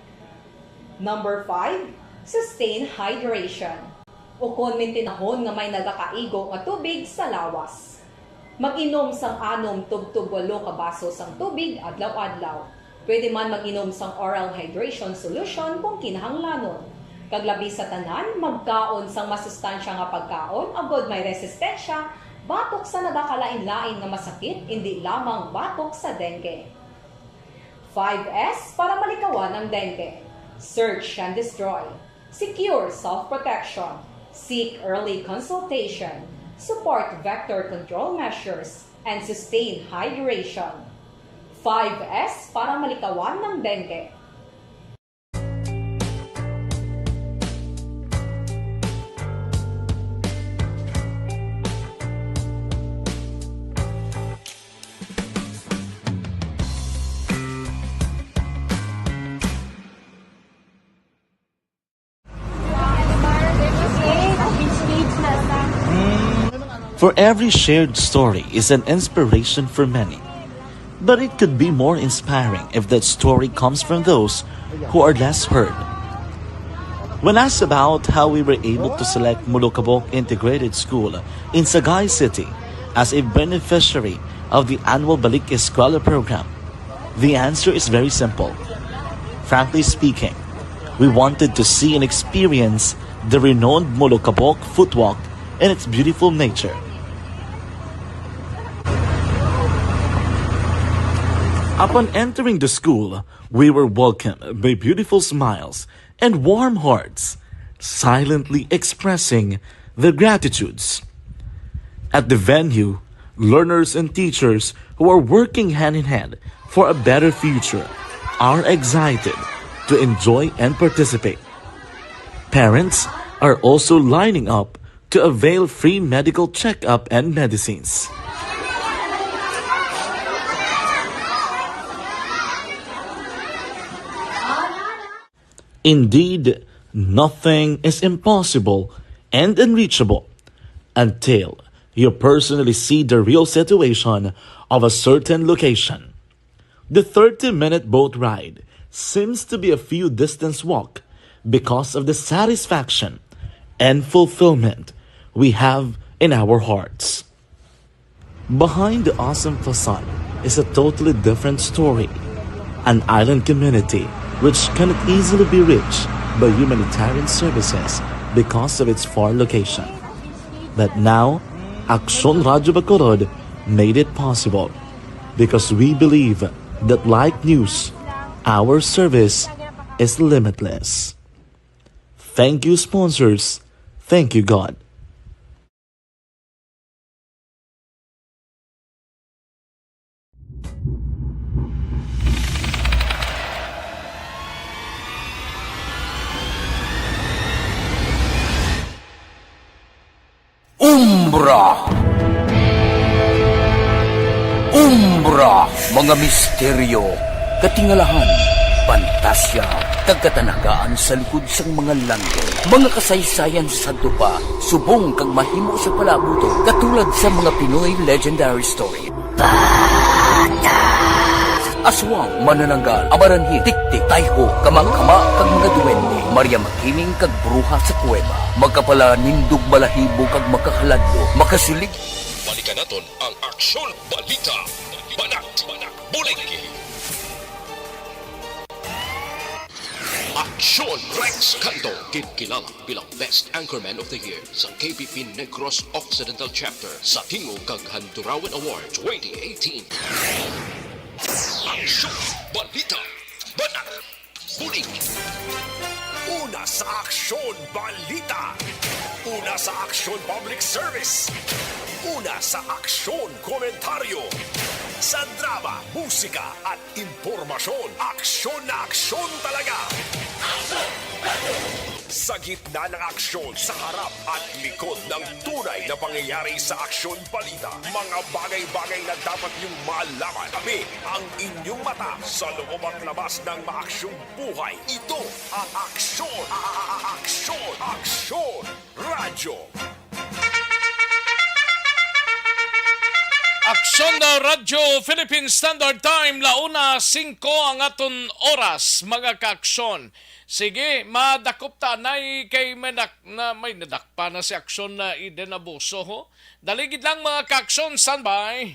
Number five, sustain hydration. Ukon mintinahon nga may nagakaigo nga tubig sa lawas. Mag-inom sang anom tubtob walo ka baso sang tubig adlaw-adlaw. Pwede man mag-inom sang oral hydration solution kung kinahanglanon. Kag labi sa tanan, magkaon sang masustansya nga pagkaon agod may resistensya batok sa nagakalain-lain nga masakit, indi lamang batok sa dengue. Five S para malikawan ang dengue. Search and destroy. Secure self-protection. Seek early consultation. Support vector control measures. And sustain hydration. Five S para malikawan ang dengue. For every shared story is an inspiration for many. But it could be more inspiring if that story comes from those who are less heard. When asked about how we were able to select Molokabok Integrated School in Sagay City as a beneficiary of the annual Balik Eskwela program, the answer is very simple. Frankly speaking, we wanted to see and experience the renowned Molokabok Footwalk and its beautiful nature. Upon entering the school, we were welcomed by beautiful smiles and warm hearts. silently expressing their gratitudes. At the venue, learners and teachers who are working hand in hand for a better future are excited to enjoy and participate. Parents are also lining up to avail free medical checkup and medicines. Indeed, nothing is impossible and unreachable until you personally see the real situation of a certain location. The thirty-minute boat ride seems to be a few distance walk because of the satisfaction and fulfillment we have in our hearts. Behind the awesome facade is a totally different story. An island community which cannot easily be reached by humanitarian services because of its far location. But now, Aksyon Radyo Bacolod made it possible because we believe that, like news, our service is limitless. Thank you, sponsors. Thank you, God. Umbra. Umbra, mga misteryo, katingalahan, pantasya, kag katanagaan sa likod sang mga landong. Mga kasaysayan sa sadto pa, subong kag mahimo sa palabuton, katulad sa mga Pinoy legendary story. Aswang, manananggal, amaranhit, tiktik, tayho, kamakama, kag mga duwende, Maria Makiling kag bruha sa kuweba, makapalanindog balahibo kag makahaladlo, makasilig. Balikan naton ang Aksyon Balita. Banat, banat, bulig. Aksyon Rex Canto, ginkilala bilang Best Anchorman of the Year sa K B P Negros Occidental Chapter sa Tingog kag Handurawan Award twenty eighteen. Aksyon Balita. Banat. Bulig. Una sa Aksyon Balita. Una sa Aksyon Public Service. Una sa Aksyon Komentaryo. Sa drama, musika, at impormasyon, aksyon na aksyon talaga. Sa gitna ng aksyon, sa harap at likod ng tunay na pangyayari sa Aksyon Balita, mga bagay-bagay na dapat niyong malaman. Kami ang inyong mata sa loob at labas ng maaksyong buhay. Ito ang aksyon, a-, a-, a-, aksyon, aksyon, radyo. Aksyon na Radyo Philippine Standard Time, la una singko ang aton oras, mga kaaksyon. Sige, madakop ta anay kay may nak-, na, may nadakpa na si Aksyon na Eden Abuso, ho. Dali gid lang, mga kaaksyon, standby.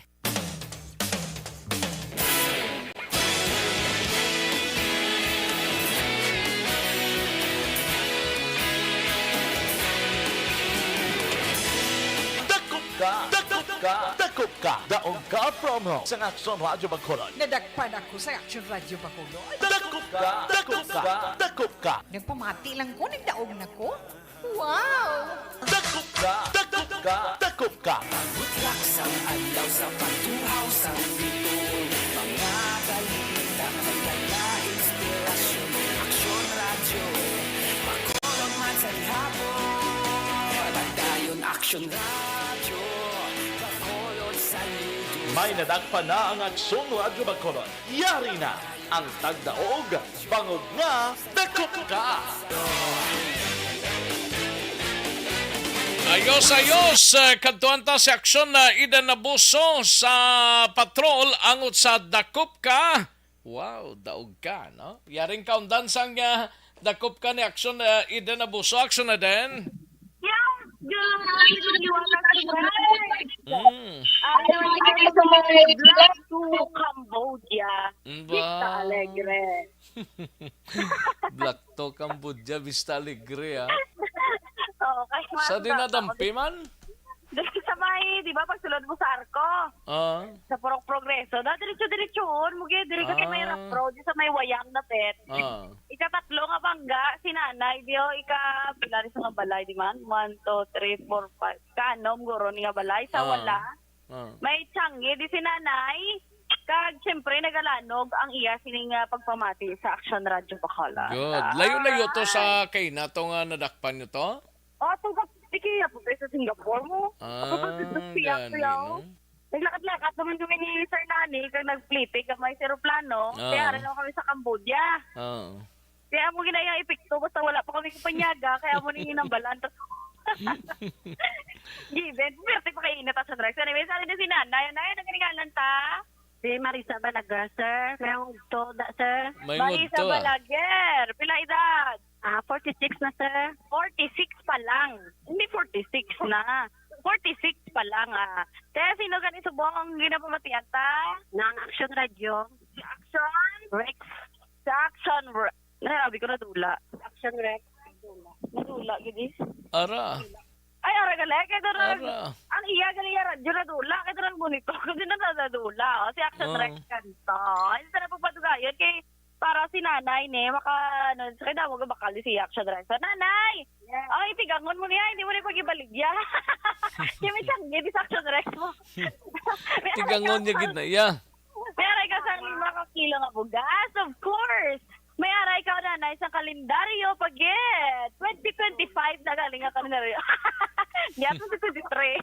Dakop ka! Dakop ka! Dakop ka! Daog ka promo sa Aksyon Radyo Bacolod. Nadakpan ako sa Aksyon Radyo Bacolod. Dakop ka! Dakop ka! Dakop ka! Nagpamati lang ko, nagdaog na ko. Wow! Dakop ka! Dakop ka! Dakop ka! Butlak sang adlaw sa pagtuhaw sang bituon. Mga balita kag mga inspirasyon. Aksyon Radyo, Bacolod man sa gihapon. Padayon Aksyon Radyo, Bacolod sa lido. May nadakpan na ang Aksyon Radyo Bacolod. Yari na ang tagdaog, bangod nga dakop ka! Ayos, ayos. Eh, kadtuan ta si Aksyon na Eden Abuso sa patrol angot sa dakop ka. Wow, daog ka, no? Yaring kaundan sang, ah, dakop ka ni Aksyon, ah, Eden Abuso. Aksyon na din. Yes, good morning, Iwan at Frank. Mm. Ah, nandito sa may Black to Cambodia. Mm, ba? Vista Alegre. Black to Cambodia, Vista Alegre, ah. Oo, kay Sa mga dinadampi man? Sa may, di ba, pagsulod mo sa Arco? Ah. Sa Purok Progreso. Na, diretso-diretsohon mo, gid, diri ka kay may Ah. rough road, sa may Wayang na pet. Ah. Ikatatlo nga bangga, si nanay, di o, ika, pila rin sa nga balay, di man? One, two, three, four, five. Kanom, guro, ni nga balay, sa Ah. wala. Ah. May tiyanggi, di si nanay. Kag, siyempre, nagalanog ang iya sining, ah, pagpamati sa Action Radio Bacolod. Good. Layo-layo to sa Ah. kay nato nga nadakpan nyo to? O, tungkol sa Ikea po, sa Singapore mo. Ah, Kapag sa Dubai, gani, Yaw. no? Naglakad-lakad naman kami ni Sir Nani, kag nagplete kami sa eroplano. Ah. Kaya rin naman kami sa Cambodia. Ah. Kaya mo ginayang epekto, basta wala pa kami kapanyaga, kaya mo nang ginambalan. Given, pwerte pa kayo init sa Sunrise. Anyway, sabi na si Nanay, Nanay, ano ganingalan ta? Si Marisa Balaguer, sir. Mayong toda, sir. May Marisa ngudto, ah. Balaguer, pila edad? Ah, forty-six na, sir. Forty-six pa lang. Hindi forty-six na. Forty-six pa lang, ah. Kaya sino gani subong ang ginapamatian ta? Ng Action Radio. Action? Rex. Sa Action Re-, na, sabi ko, nadula. Action Rex. Nadula, gidi. Ara. Ay, ara gali, kay doon Ara. Ang iya gali, iya radyo, nadula. Kay doon monitor ko, di na nadula. O, si Action Oo. Rex kanta. Ay, sa na pagpatugayon, kay para si nanay, ni, maka, ano, sa kaya mo bakal si Action Rex. Nanay! Yes. Ay, tigangon mo niya, hindi mo na pag-ibaligya. Kaya may tiyanggi, di sa Action Rex mo. May Tigangon niya gid na iya. May aray ka sang lima ka kilo nga bugas, of course. May aray ka, nanay, sang kalendaryo, pagit. Twenty twenty-five na galing nga kalendaryo. Yes, twenty twenty-three.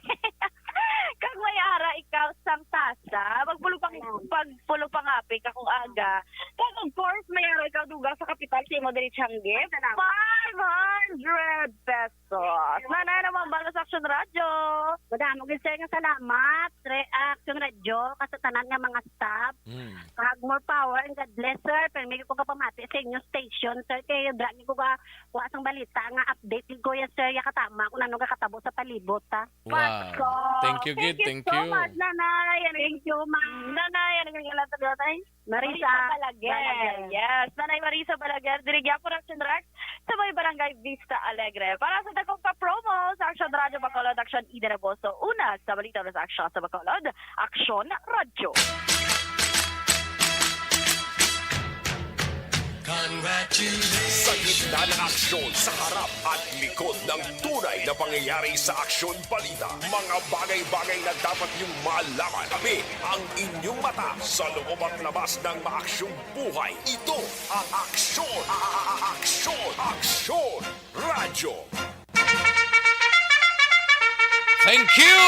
Kag may ara ikaw sang tasa, pagpulo pang, pagpulo pangapi ka kung aga. Kag of course, may ara ikaw dugang sa kapital sa imo diri, Tiangge. Salamat. Five hundred pesos. Sus, nanay, naman balo sa Action Radio. Madamo gid, sir, nga salamat, Re-, Action Radio, kag sa tanan nga mga staff. Mm. Kag more power and God bless, sir. Pero may ko kapamati sa inyo station, sir. Kay dra ni ko ka, wa sang balita nga update ni Kuya, sir. Ya katama kung ano nga katabo sa palibot, ha. Wow. Pasko. Thank you, Thank gid. you Thank so you. much, Nanay. Ano Thank you, ma'am. Nanay, ano nga ilang tabi, Nanay? Marisa Marisa Balaguer. Balaguer. Yes, Nanay Marisa Balaguer, diri gyapon Action Rex sa may Barangay Vista Alegre. Para sa dakong ka promo sa Action Radio Bacolod, Action Eden Abuso. Una sa balita sa Action sa Bacolod, Action Radio. Congratulations! Sa gitna ng aksyon, sa harap at likod ng tunay na pangyayari sa Aksyon Balita, mga bagay-bagay na dapat niyong malaman. Kami ang inyong mata sa loob at labas ng maaksyong buhay. Ito ang Aksyon, a-, a-, a-, Aksyon, Aksyon Radyo. Thank you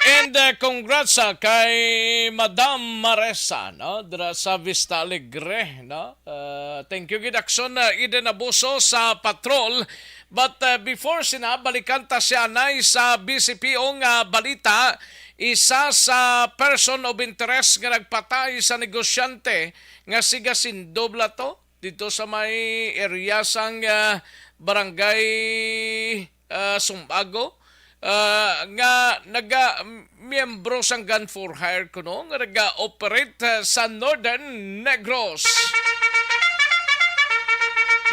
and, uh, congrats, ah, kay Madam Marisa, no? Dira sa Vista Alegre, no? Uh, thank you gid, Action, uh, Eden Abuso sa patrol. But, uh, before sina, balikan ta si Anay sa B C P O nga balita. Isa sa person of interest nga nagpatay sa negosyante nga siga Sindob la to dito sa may area sang, ah, barangay, ah, Sumbago, ah, nga naga miyembro sang gun for hire kuno nga naga-operate, ah, sa Northern Negros.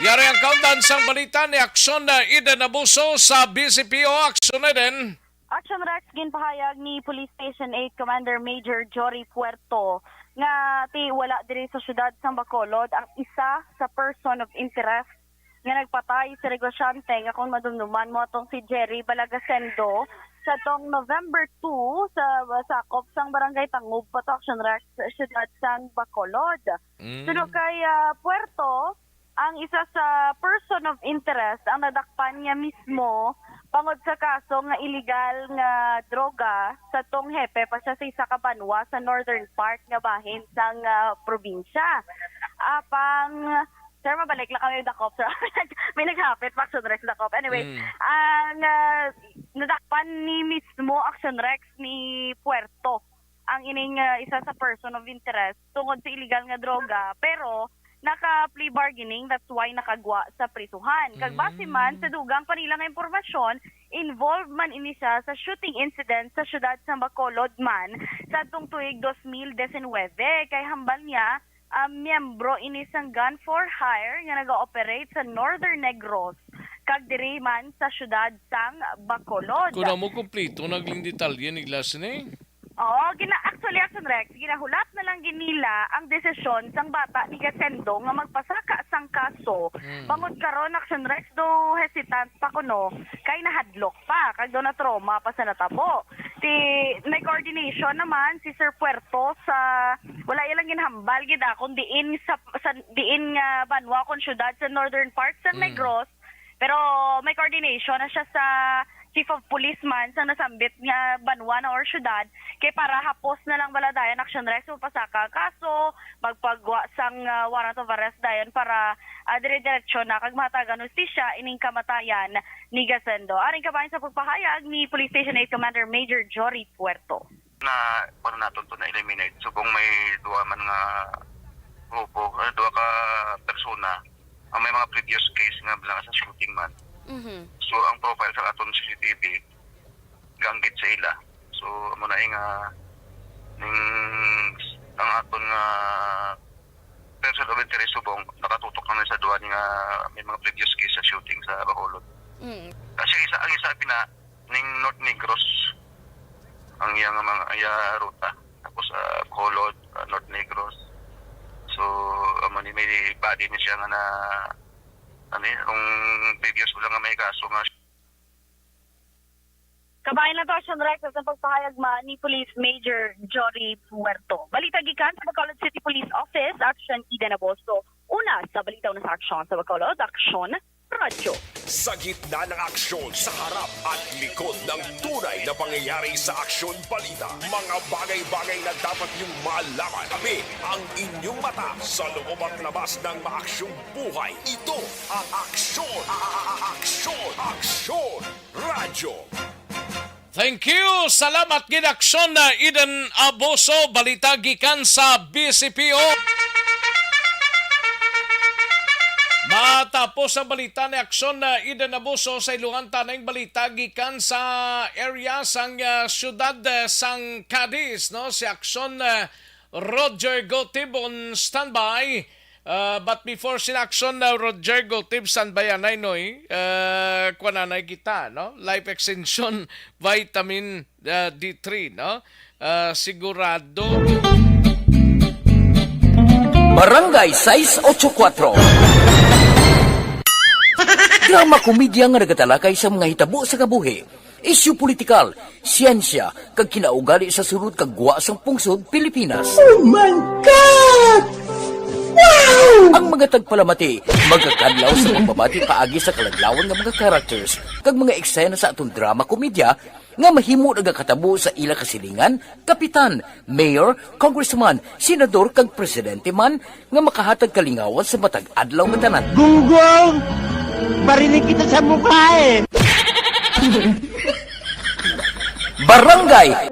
Yari ang kaundan sang balita ni Action, ah, Eden Abuso sa B C P O. Action, Eden. Action Rex, ginpahayag ni Police Station eight Commander Major Jory Puerto nga ti wala diri sa siyudad sang Bacolod ang isa sa person of interest nga nagpatay sa negosyante nga, kung madumduman mo, atong si Jerry Balagasendo sa tong November two sa sakop sang Barangay Tangub pa to, Action Rex, sa siyudad sang Bacolod. Mm. Suno kay, ah, Puerto, ang isa sa person of interest ang nadakpan niya mismo bangod sa kaso nga iligal nga droga sa tong hepe pa siya sa isa ka banwa sa northern part nga bahin sang, ah, probinsya. Apang, sir, mabalik lang kami dakop, sir. May naghapit pa, Action Rex, dakop. Anyway, Mm. ang, ah, nadakpan ni mismo Action Rex ni Puerto ang ining, ah, isa sa person of interest tungod sa illegal nga droga, pero naka-plea bargaining, that's why nakagwa sa prisuhan. Kag base man Mm. sa dugang pa nila nga impormasyon, involved man ini siya sa shooting incident sa siyudad sa Bacolod man sa atong tuig dos mil diecinuebe, kay hambal niya, ah, miyembro ini sang gun for hire nga naga-operate sa Northern Negros kag diri man sa siyudad sang Bacolod. Kung amo kompleto, nagling detalye ni Glass ni. Oo, gina actually, Action Rex, ginahulat na lang gid nila ang desisyon sang bata ni Gasendo nga magpasaka sang kaso. Mm. Bangod karon, Action Rex, do hesitant pa kuno kay nahadlok pa kag do na trauma pa sa natabo. Ti may coordination naman si Sir Puerto sa, wala iya lang ginhambal gid, ah, kung diin sa, sa diin nga banwa kon syudad sa northern part sa Mm. Negros. Pero may coordination na siya sa chief of police man sang nasambit nga banwa na or syudad, kay para hapos na lang bala dayon, Action Rex, magpasaka ang kaso, magpagwa sang, ah, warrant of arrest dayon para, ah, dire-diretso na kag mahatagan hustisya ining kamatayan ni Gasendo. Aring kabahin sa pagpahayag ni Police Station eight Commander Major Jory Puerto. Na, ano naton to, na-eliminate. Subong may duha man nga grupo, ah, duha ka persona ang may mga previous case nga lang sa shooting man. Mhm. So, ang profile sa aton C C T V, ganggit sa ila. So, amo na nga, ning, ang aton nga person of interest subong, nakatutok na sa duha ni nga may mga previous case sa shooting sa Bacolod. Mm. Kasi isa, ang isa pina, ning North Negros, ang iya nga mga, iya ruta. Tapos, ah, Bacolod, ah, North Negros. So, amo ni, may body ni siya nga na, ano eh, kung previous ko lang nga may kaso nga. Kabahin lang to, Action Rex, sa pagpahayag man ni Police Major Jory Puerto. Balita gikan sa Bacolod City Police Office, Action Eden Abuso. Una sa balita, una sa aksyon sa Bacolod, Aksyon Radyo. Sa gitna ng aksyon, sa harap at likod ng tunay na pangyayari sa Aksyon Balita, mga bagay-bagay na dapat niyong malaman. Kami ang inyong mata sa loob at labas ng maaksyong buhay. Ito ang Aksyon, a-, a-, a-, Aksyon, Aksyon Radyo. Thank you. Salamat gid, Aksyon na Eden Abuso. Balita gikan sa B C P O. Matapos ang balita ni Aksyon na Eden Abuso, sa iluhan ta na yung balita gikan sa area sang, ah, siyudad, ah, sang Cadiz, no? Si Aksyon, ah, Roger Gotib on standby. Ah, but before sina Aksyon na Roger Gotib, standby anay, Noy. Ah, kuwananay kita, no? Life extension, vitamin, ah, D three, no? Ah, sigurado. Barangay sais ocho kuatro. Drama komedya nga nagatalakay sa mga hitabo sa kabuhi, isyu politikal, siyensya, kag kinaugali sa sulod kag gwa sang pungsod Pilipinas. Oh my God! Wow! Ang mga tagpalamati magakadlaw sa pagbabati paagi sa kaladlawan nga mga characters kag mga eksena sa aton drama komedya nga mahimo nagakatabo sa ila kasilingan, kapitan, mayor, congressman, senador, kag presidente man nga makahatag kalingawan sa matag adlaw nga tanan. Gunggong! Bariling kita sa mukha eh! Barangay!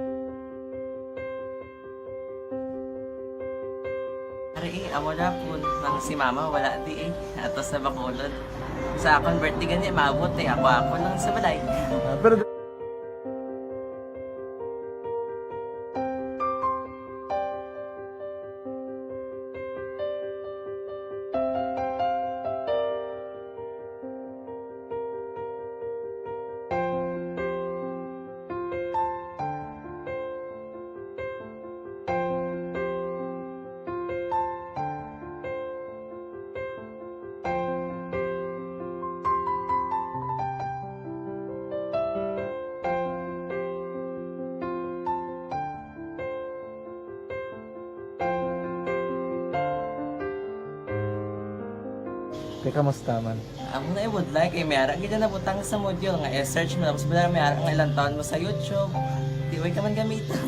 Ari, eh, amo na po nang si mama wala di eh. Ato sa Bacolod. Sa akong birthday gani, maabot eh. Ako, ako lang sa balay. Ah, pero Te, kamusta man? Amo na ibudlay kay may ara gid na butang sa module nga i-search mo, tapos wala may ara nga ilang taon mo sa YouTube. Di way ka man gamiton.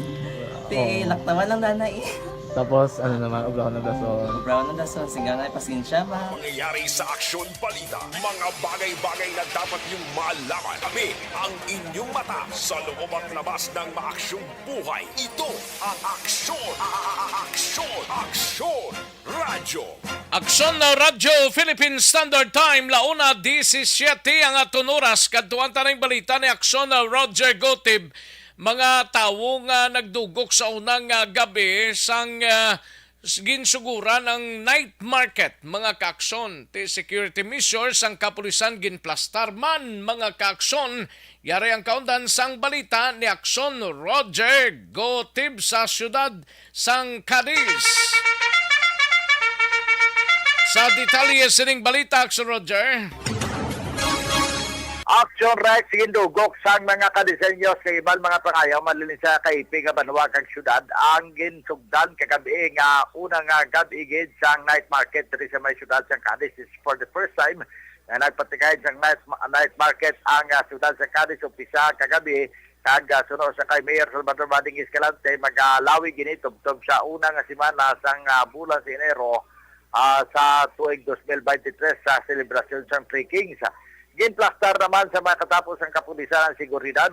Ti Oo. Laktawan lang, nanay. Tapos, ano naman, ubrahon ng dason. Ubrahon ng dason, sige na, pasensya ba? Pangyayari sa Aksyon Balita, mga bagay-bagay na dapat niyong malaman. Kami ang inyong mata sa loob at labas ng maaksyong buhay. Ito ang Aksyon, a-, a-, a-, Aksyon, Aksyon Radyo. Aksyon na Radyo, Philippine Standard Time, launa disisiete ang aton oras. Kadtuan ta ning balita ni Aksyon na Roger Gotib. Mga tawo nga nagdugok sa unang, ah, gabi sang, ah, Ginsuguran ang night market, mga kaaksyon. Ti security measures ang kapulisan ginplastar man, mga kaaksyon. Yari ang kaundan sang balita ni Aksyon Roger Gotib sa siyudad sang Cadiz. Sa detalye sining balita, Aksyon Roger. Action Rex, gindugok sang mga Kadiseños sa iban mga pangayaw malin sa kaipi nga banwa kag syudad ang ginsugdan kagabi nga una nga gab-i gid sang night market diri sa may syudad sang Cadiz. Is for the first time nga nagpatikayad sang night, night market ang ah, syudad sa Cadiz umpisa kagabi kag ah, suno sa kay Mayor Salvador Bading Escalante magalawi gini tubtob sa una nga semana sang ah, bulan sa Enero ah, sa tuig twenty twenty-three sa selebrasyon sang Three Kings. Ginplastar naman sa mga katapos ang kapulisan ang seguridad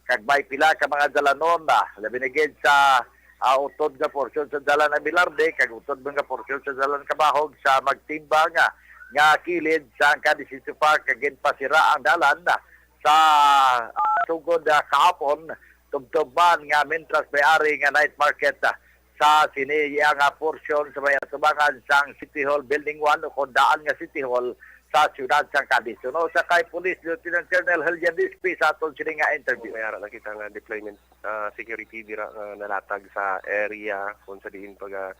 kag may pila ka mga dalanon ah, labi na gid sa ah, utod nga porsyon sa Dalan Abelarde kag utod man nga porsyon sa Dalan Kabahog sa magtimbang ah, nga kilid sa Cadiz City Park kag ginpasira ang dalan ah, sa ah, sugod ah, kahapon tubtob man nga mintras may ari nga night market ah, sa sini iya nga porsyon sa may atubangan sang City Hall Building one o kon daan nga City Hall sa siyudad sang Cadiz. Suno sa kay Police Lieutenant Colonel Helian Dispi sa aton sini nga interview. May ara lang kita nga deployment ah, security dira nga nalatag sa area kung sa diin pag ah,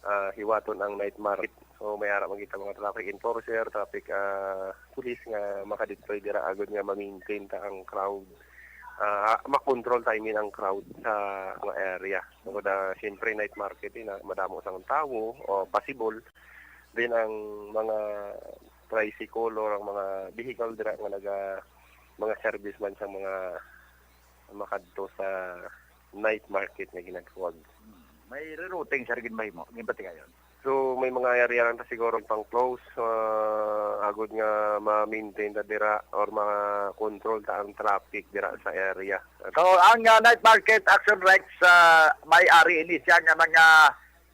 ah, hiwaton ang night market. So may ara man kita mga traffic enforcer, traffic ah, police nga makadeploy dira agod nga ma-maintain ta ang crowd, ah, makontrol ta, I mean, ang crowd sa mga area. Tungod na siyempre night market din, ah, madamo sang tawo o possible din ang mga tricycle or ang mga vehicle dira nga naga mga service man sa mga makadto sa night market nga ginatawag. May rerouting, sir, ginbahimo, ginpatigayon. So may mga area lang ta siguro pang close ah, agod nga ma-maintain ta dira or ma-control ta ang traffic dira sa area. So ang ah, night market, Action Rex, ah, may ari ini siya nga mga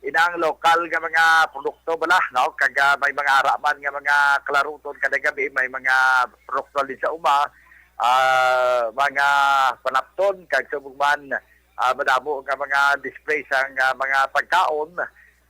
inang lokal nga mga produkto bala, no? Kag ah, may mga ara man nga mga kalaruton kada gabi, may mga produkto din sa uma, ah, mga panapton kag subong man ah, madamo nga mga display sang ah, mga pagkaon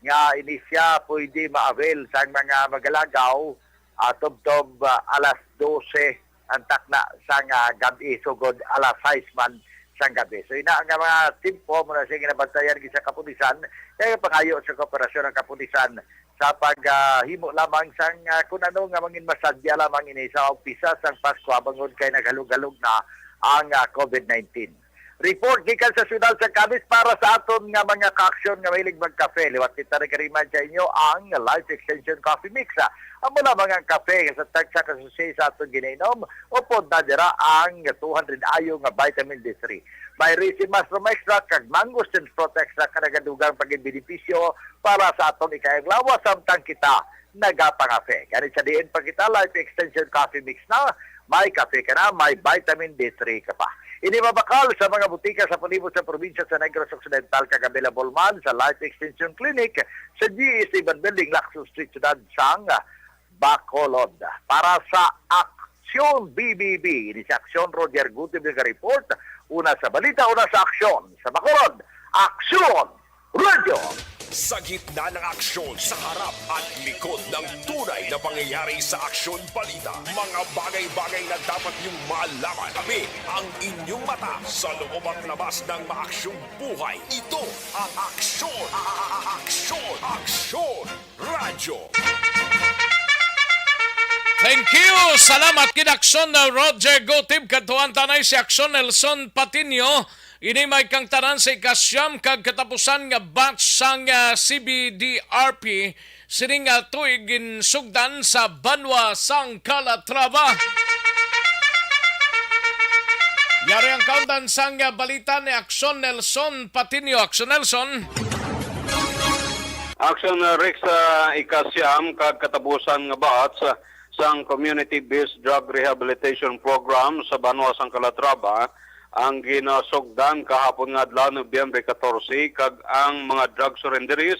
nga ini siya pwede ma-avail sang mga magalagaw ah, tubtob ah, alas dose ang takna sang ah, gab-i sugod alas sais man sang gabi. So ina nga mga timpo mo na siya ginabantayan gid sa kapulisan, kaya pangayo sa kooperasyon ang kapulisan sa paghimo lamang sang ah, kun ano nga mangin masadya lamang ini sa umpisa sang Pasko, bangod kay naghalog-halog na ang ah, covid nineteen. Report gikan sa siyudad sa Cadiz para sa aton nga mga kaaksyon nga mahilig magkape. Liwat kita nag-remind sa inyo ang Life Extension Coffee Mix. Ah, amo lamang ang kape sa tagsa ka sachet sa aton ginainom. Upod na dira ang two hundred ayo nga vitamin D three. May ricin mushroom extract kag mangosteen fruit extract nga nagadugang pagin benepisyo para sa aton ikayang lawas samtang kita nagapangape. Gani sa diin pa kita, Life Extension Coffee Mix na, may kape ka na, may vitamin D three ka pa. Ini mabakal sa mga butika sa palibot sa probinsya sa Negros Occidental kag available man sa Life Extension Clinic sa G E S Iban Building, Lacson Street, Siyudad sang Bacolod. Para sa Aksyon B B B, ini si Aksyon Roger Gutib nga report. Una sa balita, una sa aksyon. Sa Bacolod, Aksyon Radio. Sa gitna ng aksyon, sa harap at likod ng tunay na pangyayari sa Aksyon Balita, mga bagay-bagay na dapat niyong malaman. Kami ang inyong mata sa loob at labas ng maaksyong buhay. Ito ang Aksyon, a- a- a- Aksyon, Aksyon Radyo. Thank you. Salamat kid Aksyon na Roger Gotib. Kadtuan ta na si Aksyon Nelson Patinio. Ini may kangtanan sa ikasyam kag katapusan nga batch sang ah, C B D R P. Sining ah, tuig ginsugdan sa banwa sang Calatrava. Yari ang kaundan sang ah, balita ni Aksyon Nelson Patinio. Aksyon Nelson. Action Rex sa ikasyam kag katapusan nga batch sang Community-Based Drug Rehabilitation Program sa banwa sang Calatrava ang ginasugdan kahapon nga adlaw, Nobyembre katorse, kag ang mga drug surrenderies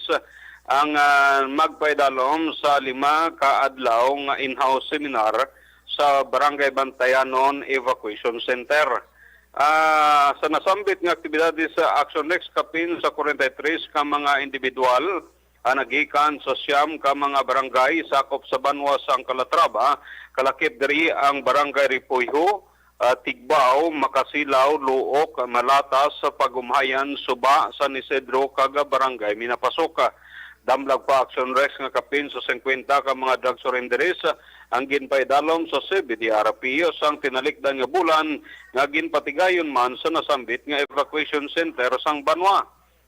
ang ah, magpaidalom sa lima ka adlaw nga in-house seminar sa Barangay Bantayanon Evacuation Center. Ah, sa nasambit nga aktibidades sa Action Rex, kapin sa forty-three ka mga individual Ang nagikan sa siyam ka mga barangay sakop sa banwa sang Calatrava, kalakip diri ang Barangay Refugio, ah, Tigbao, Makasilaw, Luok, Malatas, Pagumhayan, Suba, San Isidro, kag Barangay Minapasok. Damlag pa, Action Rex, nga kapin sa singkwenta ka mga drug surrenderies ang ginpaidalom sa C B D R P sang tinalikdan nga bulan, nga ginpatigayon man sa nasambit nga evacuation center sang banwa.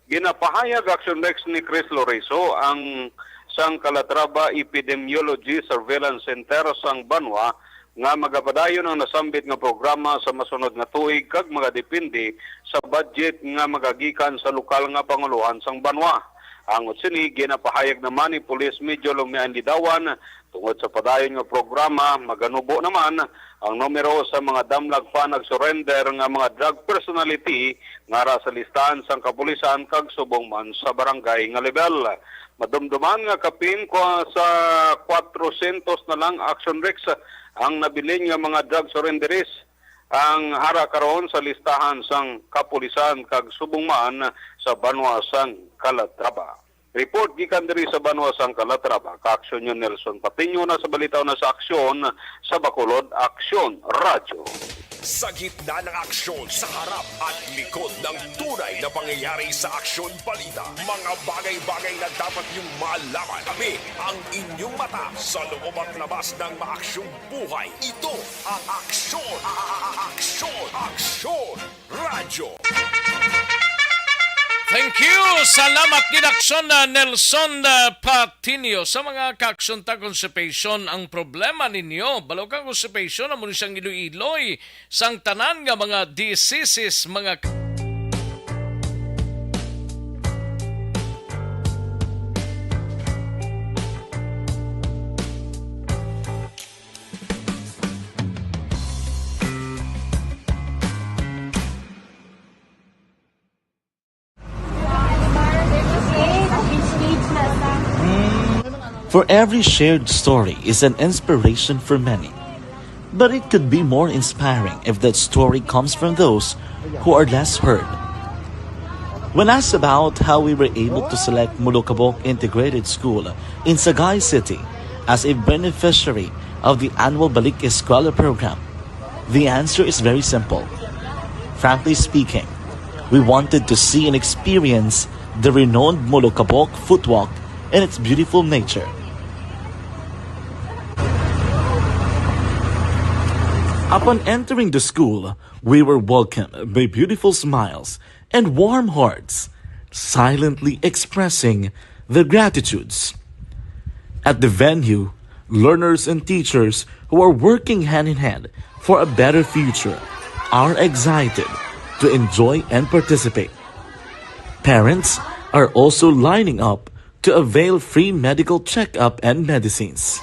Ginapahayag, Action Rex, ni Chris Loriso, ang sang Calatrava Epidemiology Surveillance Center sang banwa, nga magapadayon ang nasambit nga programa sa masunod nga tuig kag magadepende sa budget nga magagikan sa lokal nga pangulohan sang banwa. Ang sini ginapahayag naman ni Police Major Lumian Lidawan, tungod sa padayon nga programa, maganubo naman ang numero sa mga damlag pa nag-surrender nga mga drug personality nga ara sa listahan sang kapulisan kag subong man sa barangay nga level. Madumduman nga kapin kwa sa kwatrosyentos na lang, Action Rex, ang nabilin nga mga drug surrenderies ang ara karon sa listahan sang kapulisan kag subong man sa banwa sang Calatrava. Report gikan diri sa banwa sang Calatrava, ka-Aksyon niyo Nelson Patiño, na sa balitaw na sa Aksyon sa Bacolod, Aksyon Radyo. Sa gitna ng aksyon, sa harap at likod ng tunay na pangyayari sa Aksyon Balita, mga bagay-bagay na dapat niyong malaman. Kami ang inyong mata sa loob at labas ng maaksyong buhay. Ito ang Aksyon, a-, a-, a-, Aksyon, Aksyon Radyo. Thank you. Salamat gid, Aksyon, ah, Nelson, ah, Patiño. Sa mga ka-Aksyon ta, constipation ang problema ninyo. Balo ka, constipation amo ni siyang iloy-iloy sang tanan nga mga diseases, mga ka- For every shared story is an inspiration for many. But it could be more inspiring if that story comes from those who are less heard. When asked about how we were able to select Molokabok Integrated School in Sagay City as a beneficiary of the annual Balik Eskwela program, the answer is very simple. Frankly speaking, we wanted to see and experience the renowned Molokabok footwalk and its beautiful nature. Upon entering the school, we were welcomed by beautiful smiles and warm hearts, silently expressing their gratitudes. At the venue, learners and teachers who are working hand in hand for a better future are excited to enjoy and participate. Parents are also lining up to avail free medical checkup and medicines.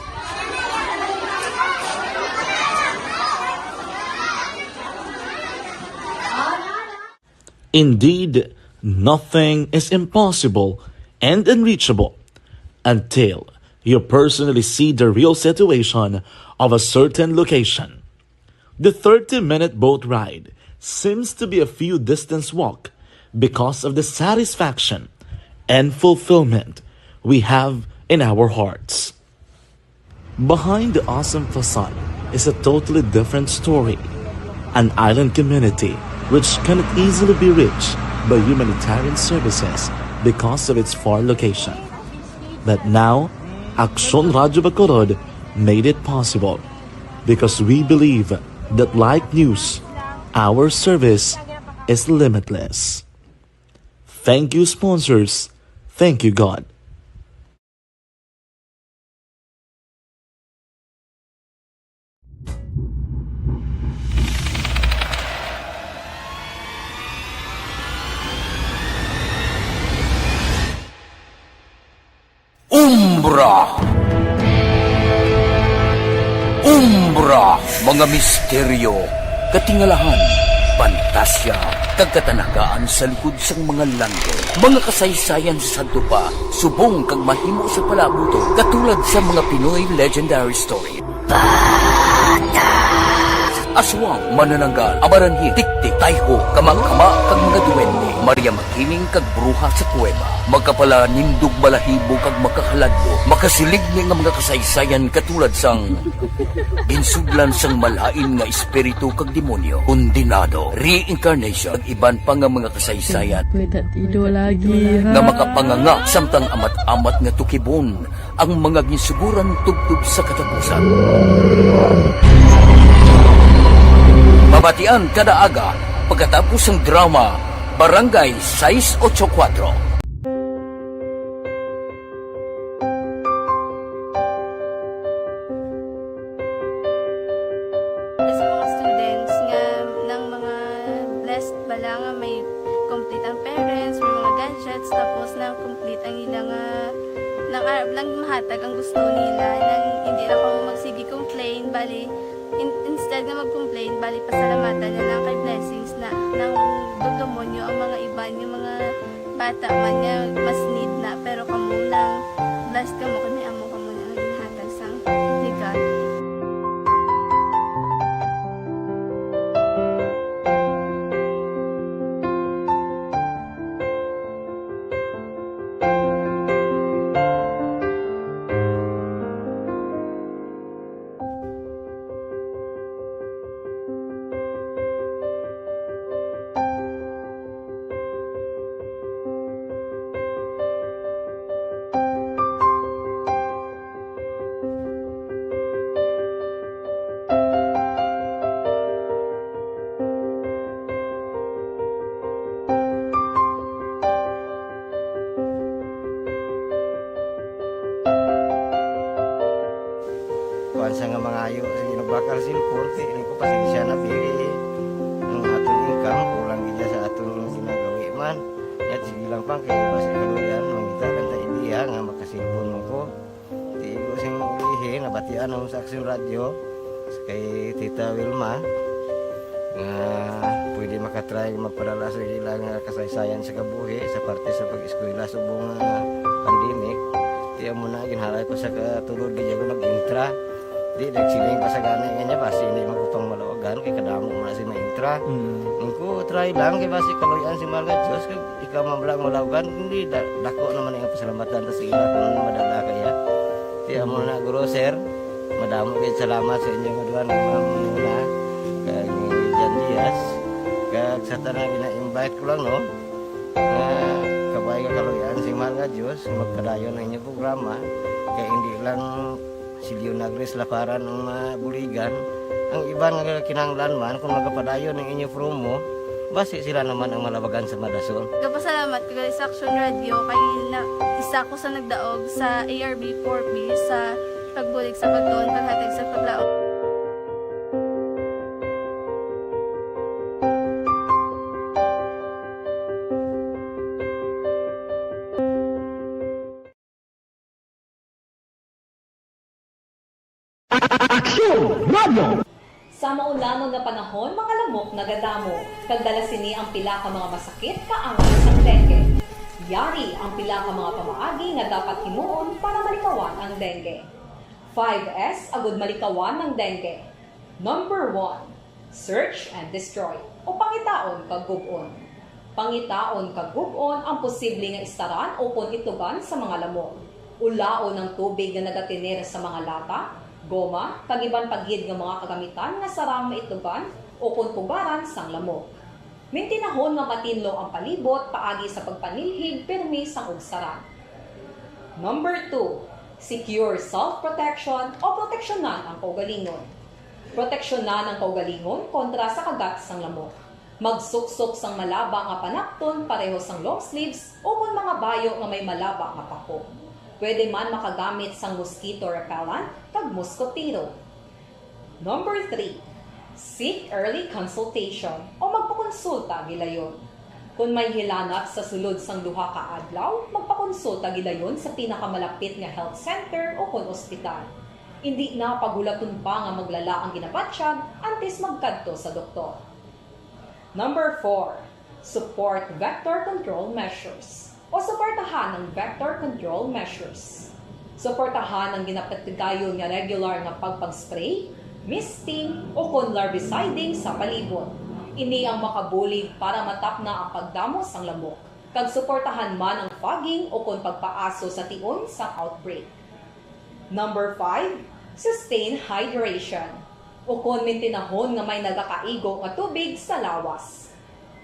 Indeed, nothing is impossible and unreachable until you personally see the real situation of a certain location. The thirty-minute boat ride seems to be a few distance walk because of the satisfaction and fulfillment we have in our hearts. Behind the awesome facade is a totally different story. An island community which cannot easily be reached by humanitarian services because of its far location. But now, Aksyon Radyo Bacolod made it possible because we believe that like news, our service is limitless. Thank you, sponsors. Thank you, God. Umbra. Umbra, mga misteryo, katingalahan, pantasya, kag katanagaan sa likod sang mga landong. Mga kasaysayan sa sadto pa, subong kag mahimo sa palabuton, katulad sa mga Pinoy legendary story. Bata. Aswang, manananggal, amaranhil, tiktik, tayho, kamakama, kag mga duwende. Maria Makiling kag bruha sa kuweba. Makapalanindog balahibo kag makahaladlo, makasiligni nga mga kasaysayan katulad sang ginsudlan sang malain nga espiritu kag demonyo, kondenado, reincarnation, kag iban pa nga mga kasaysayan May tatido lagi, ha? Nga makapanganga samtang amat-amat nga tukibon ang mga ginsuguran tubtob sa katapusan. Mabatian kada aga pagkatapos sang drama Barangay sais ocho kuwatro. Sa mga students nga, nang mga blessed bala nga may complete ang parents, may mga gadgets, tapos na complete ang ila nga, nang arap lang mahatag ang gusto nila, nang hindi na kamo magsige complain, bali, in-, instead nga mag-complain, bali, pasalamatan na lang kay blessings na, nang dulumon nyo ang mga iban, yung mga bata man nga mas need na, pero kamo nang blessed kamo kay may amo kamo na nga ginhatag sang ni God. Kuan sa nga mangayo, sige, nagbakal cellphone, kay ini ko pasensya na, pili. Ang aton income, kulang gid sa aton ginagawi man. Yat, sige lang pa, kay basi kaluyan, mangita lang ta idea nga makasilpon mo ko. Di ko sing ulihi, nabatian ako sa Action Radio, kay Tita Wilma, nga pwede makatry magpadala sa ila nga kasaysayan sa kabuhi sa parte sa pag-eskwela subong nga pandemic. Di amo na, ginhalay ko sa katulod, di ako nag-intra. Di, nagsiling pa sa gani nga niya, basi hindi man ko pang malawagan, kay kadamo mo na si ma-intra. Mm. Ang ko, try lang, kay basi kaluyan si Mahal nga Diyos, kay ikaw man lang malawagan, hindi, da-, dako naman ang pasalamatan ta sa ila kung madala kaya. Di amo na, guro, sir, madamo kayo salamat sa inyo nga duha, ni Ma'am Muna, kag ni Jan Diaz, kag sa tanan, gina-invite ko lang, no? Nga kabay nga kaluyan si Mahal nga Diyos, magpadayon ang inyong programa, kay hindi lang si Leonagres Laparan ang mabuligan, ang iban nga kinahanglan man, kung magapadayon ang inyong promo, basi sila naman ang malabagan sa madason. Gapasalamat ko gali sa Action Radio, kay na, isa ko sa nagdaog sa A R B four B sa pagbulig sa pagtuon, paghatag sa paglaom. Aksyon Radio! Sa maulanon nga panahon, mga lamok nagadamo, kag dala sini ang pila ka mga masakit kaangay sang dengue. Yari ang pila ka mga pamaagi nga dapat himuon para malikawan ang dengue. Five S agud malikawan ang dengue. Number one, search and destroy, o pangitaon kag gub-on. Pangitaon kag gub-on ang posible nga istaran ukon itugan sa mga lamok. Ulaon ang tubig nga nagatener sa mga lata, goma, kag iban pa gid nga mga kagamitan nga sarang maitugan ukon pugaran sang lamok. Mintinahon nga matinlo ang palibot paagi sa pagpanilhig pirmi sang ugsaran. Number two, secure self-protection o proteksyonan ang kaugalingon. Proteksyonan ang kaugalingon kontra sa kagat sang lamok. Magsuksok sang malaba nga panapton pareho sang long sleeves ukon mga bayo nga may malaba nga pako. Pwede man makagamit sang mosquito repellent kag muskotero. Number three, seek early consultation o magpakonsulta gilayon. Kon may hilanat sa sulod sang duha ka adlaw, magpakonsulta gilayon sa pinakamalapit nga health center ukon ospital. Indi na paghulaton pa nga maglala ang ginabatyag antes magkadto sa doktor. Number four, support vector control measures o suportahan ang vector control measures. Suportahan ang ginapatigayon nga regular nga pagpag-spray, misting, o kon larviciding sa palibot. Ini ang makabulig para matapna ang pagdamo sang lamok, kag suportahan man ang fogging o kon pagpaaso sa tion sang outbreak. Number five, sustain hydration, o kon mintinahon nga may nagakaigo nga tubig sa lawas.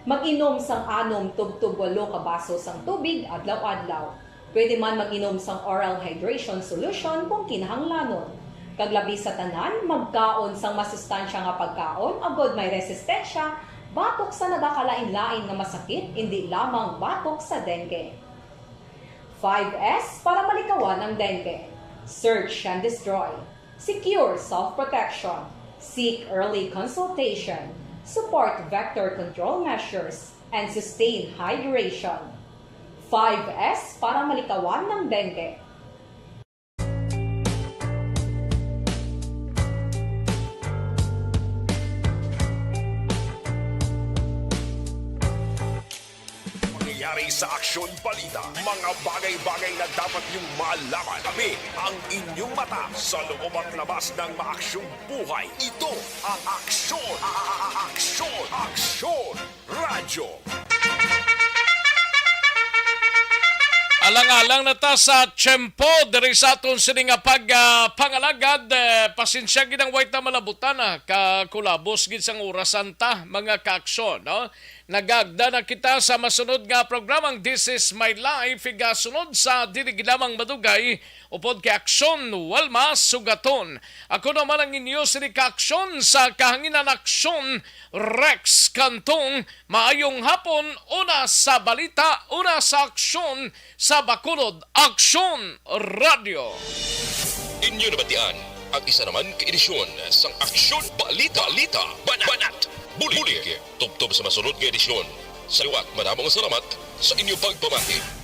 Mag-inom sang anom tubtob walo ka baso sang tubig adlaw-adlaw. Pwede man mag-inom sang oral hydration solution kung kinahanglanon. Kag labi sa tanan, magkaon sang masustansya nga pagkaon agod may resistensya batok sa nagakalain-lain nga masakit, indi lamang batok sa dengue. Five S para malikawan ang dengue. Search and destroy. Secure self-protection. Seek early consultation. Support vector control measures and sustain hydration. Five S para malikawan ng dengue. Nangyayari sa Aksyon Balita, mga bagay-bagay na dapat niyong malaman. Kami ang inyong mata sa loob at labas ng maaksyong buhay. Ito ang Aksyon, a- a- a- Aksyon, Aksyon Radyo. Alang-alang na ta sa tiyempo diri sa aton sini nga pag, ah, pangalagad. Eh, pasensya gid ang way ta malabutan, ah, ka kulabos gid sang orasan ta, mga kaaksyon, no? Nagagda na kita sa masunod nga programang This Is My Life, igasunod sa dili gid lamang madugay, upod kay Aksyon Walma Sugaton. Ako naman ang inyo sini kaaksyon sa kahanginan, Aksyon Rex Cantong. Maayong hapon, una sa balita, una sa aksyon, sa Bacolod Aksyon Radyo. Inyo nabatian ang isa naman ka edisyon sang Aksyon Balita, Balita, Banat, Banat, Bulig. Bulig. Tubtob sa masunod nga edisyon. Sa liwat, madamo nga salamat sa inyo pagpamati.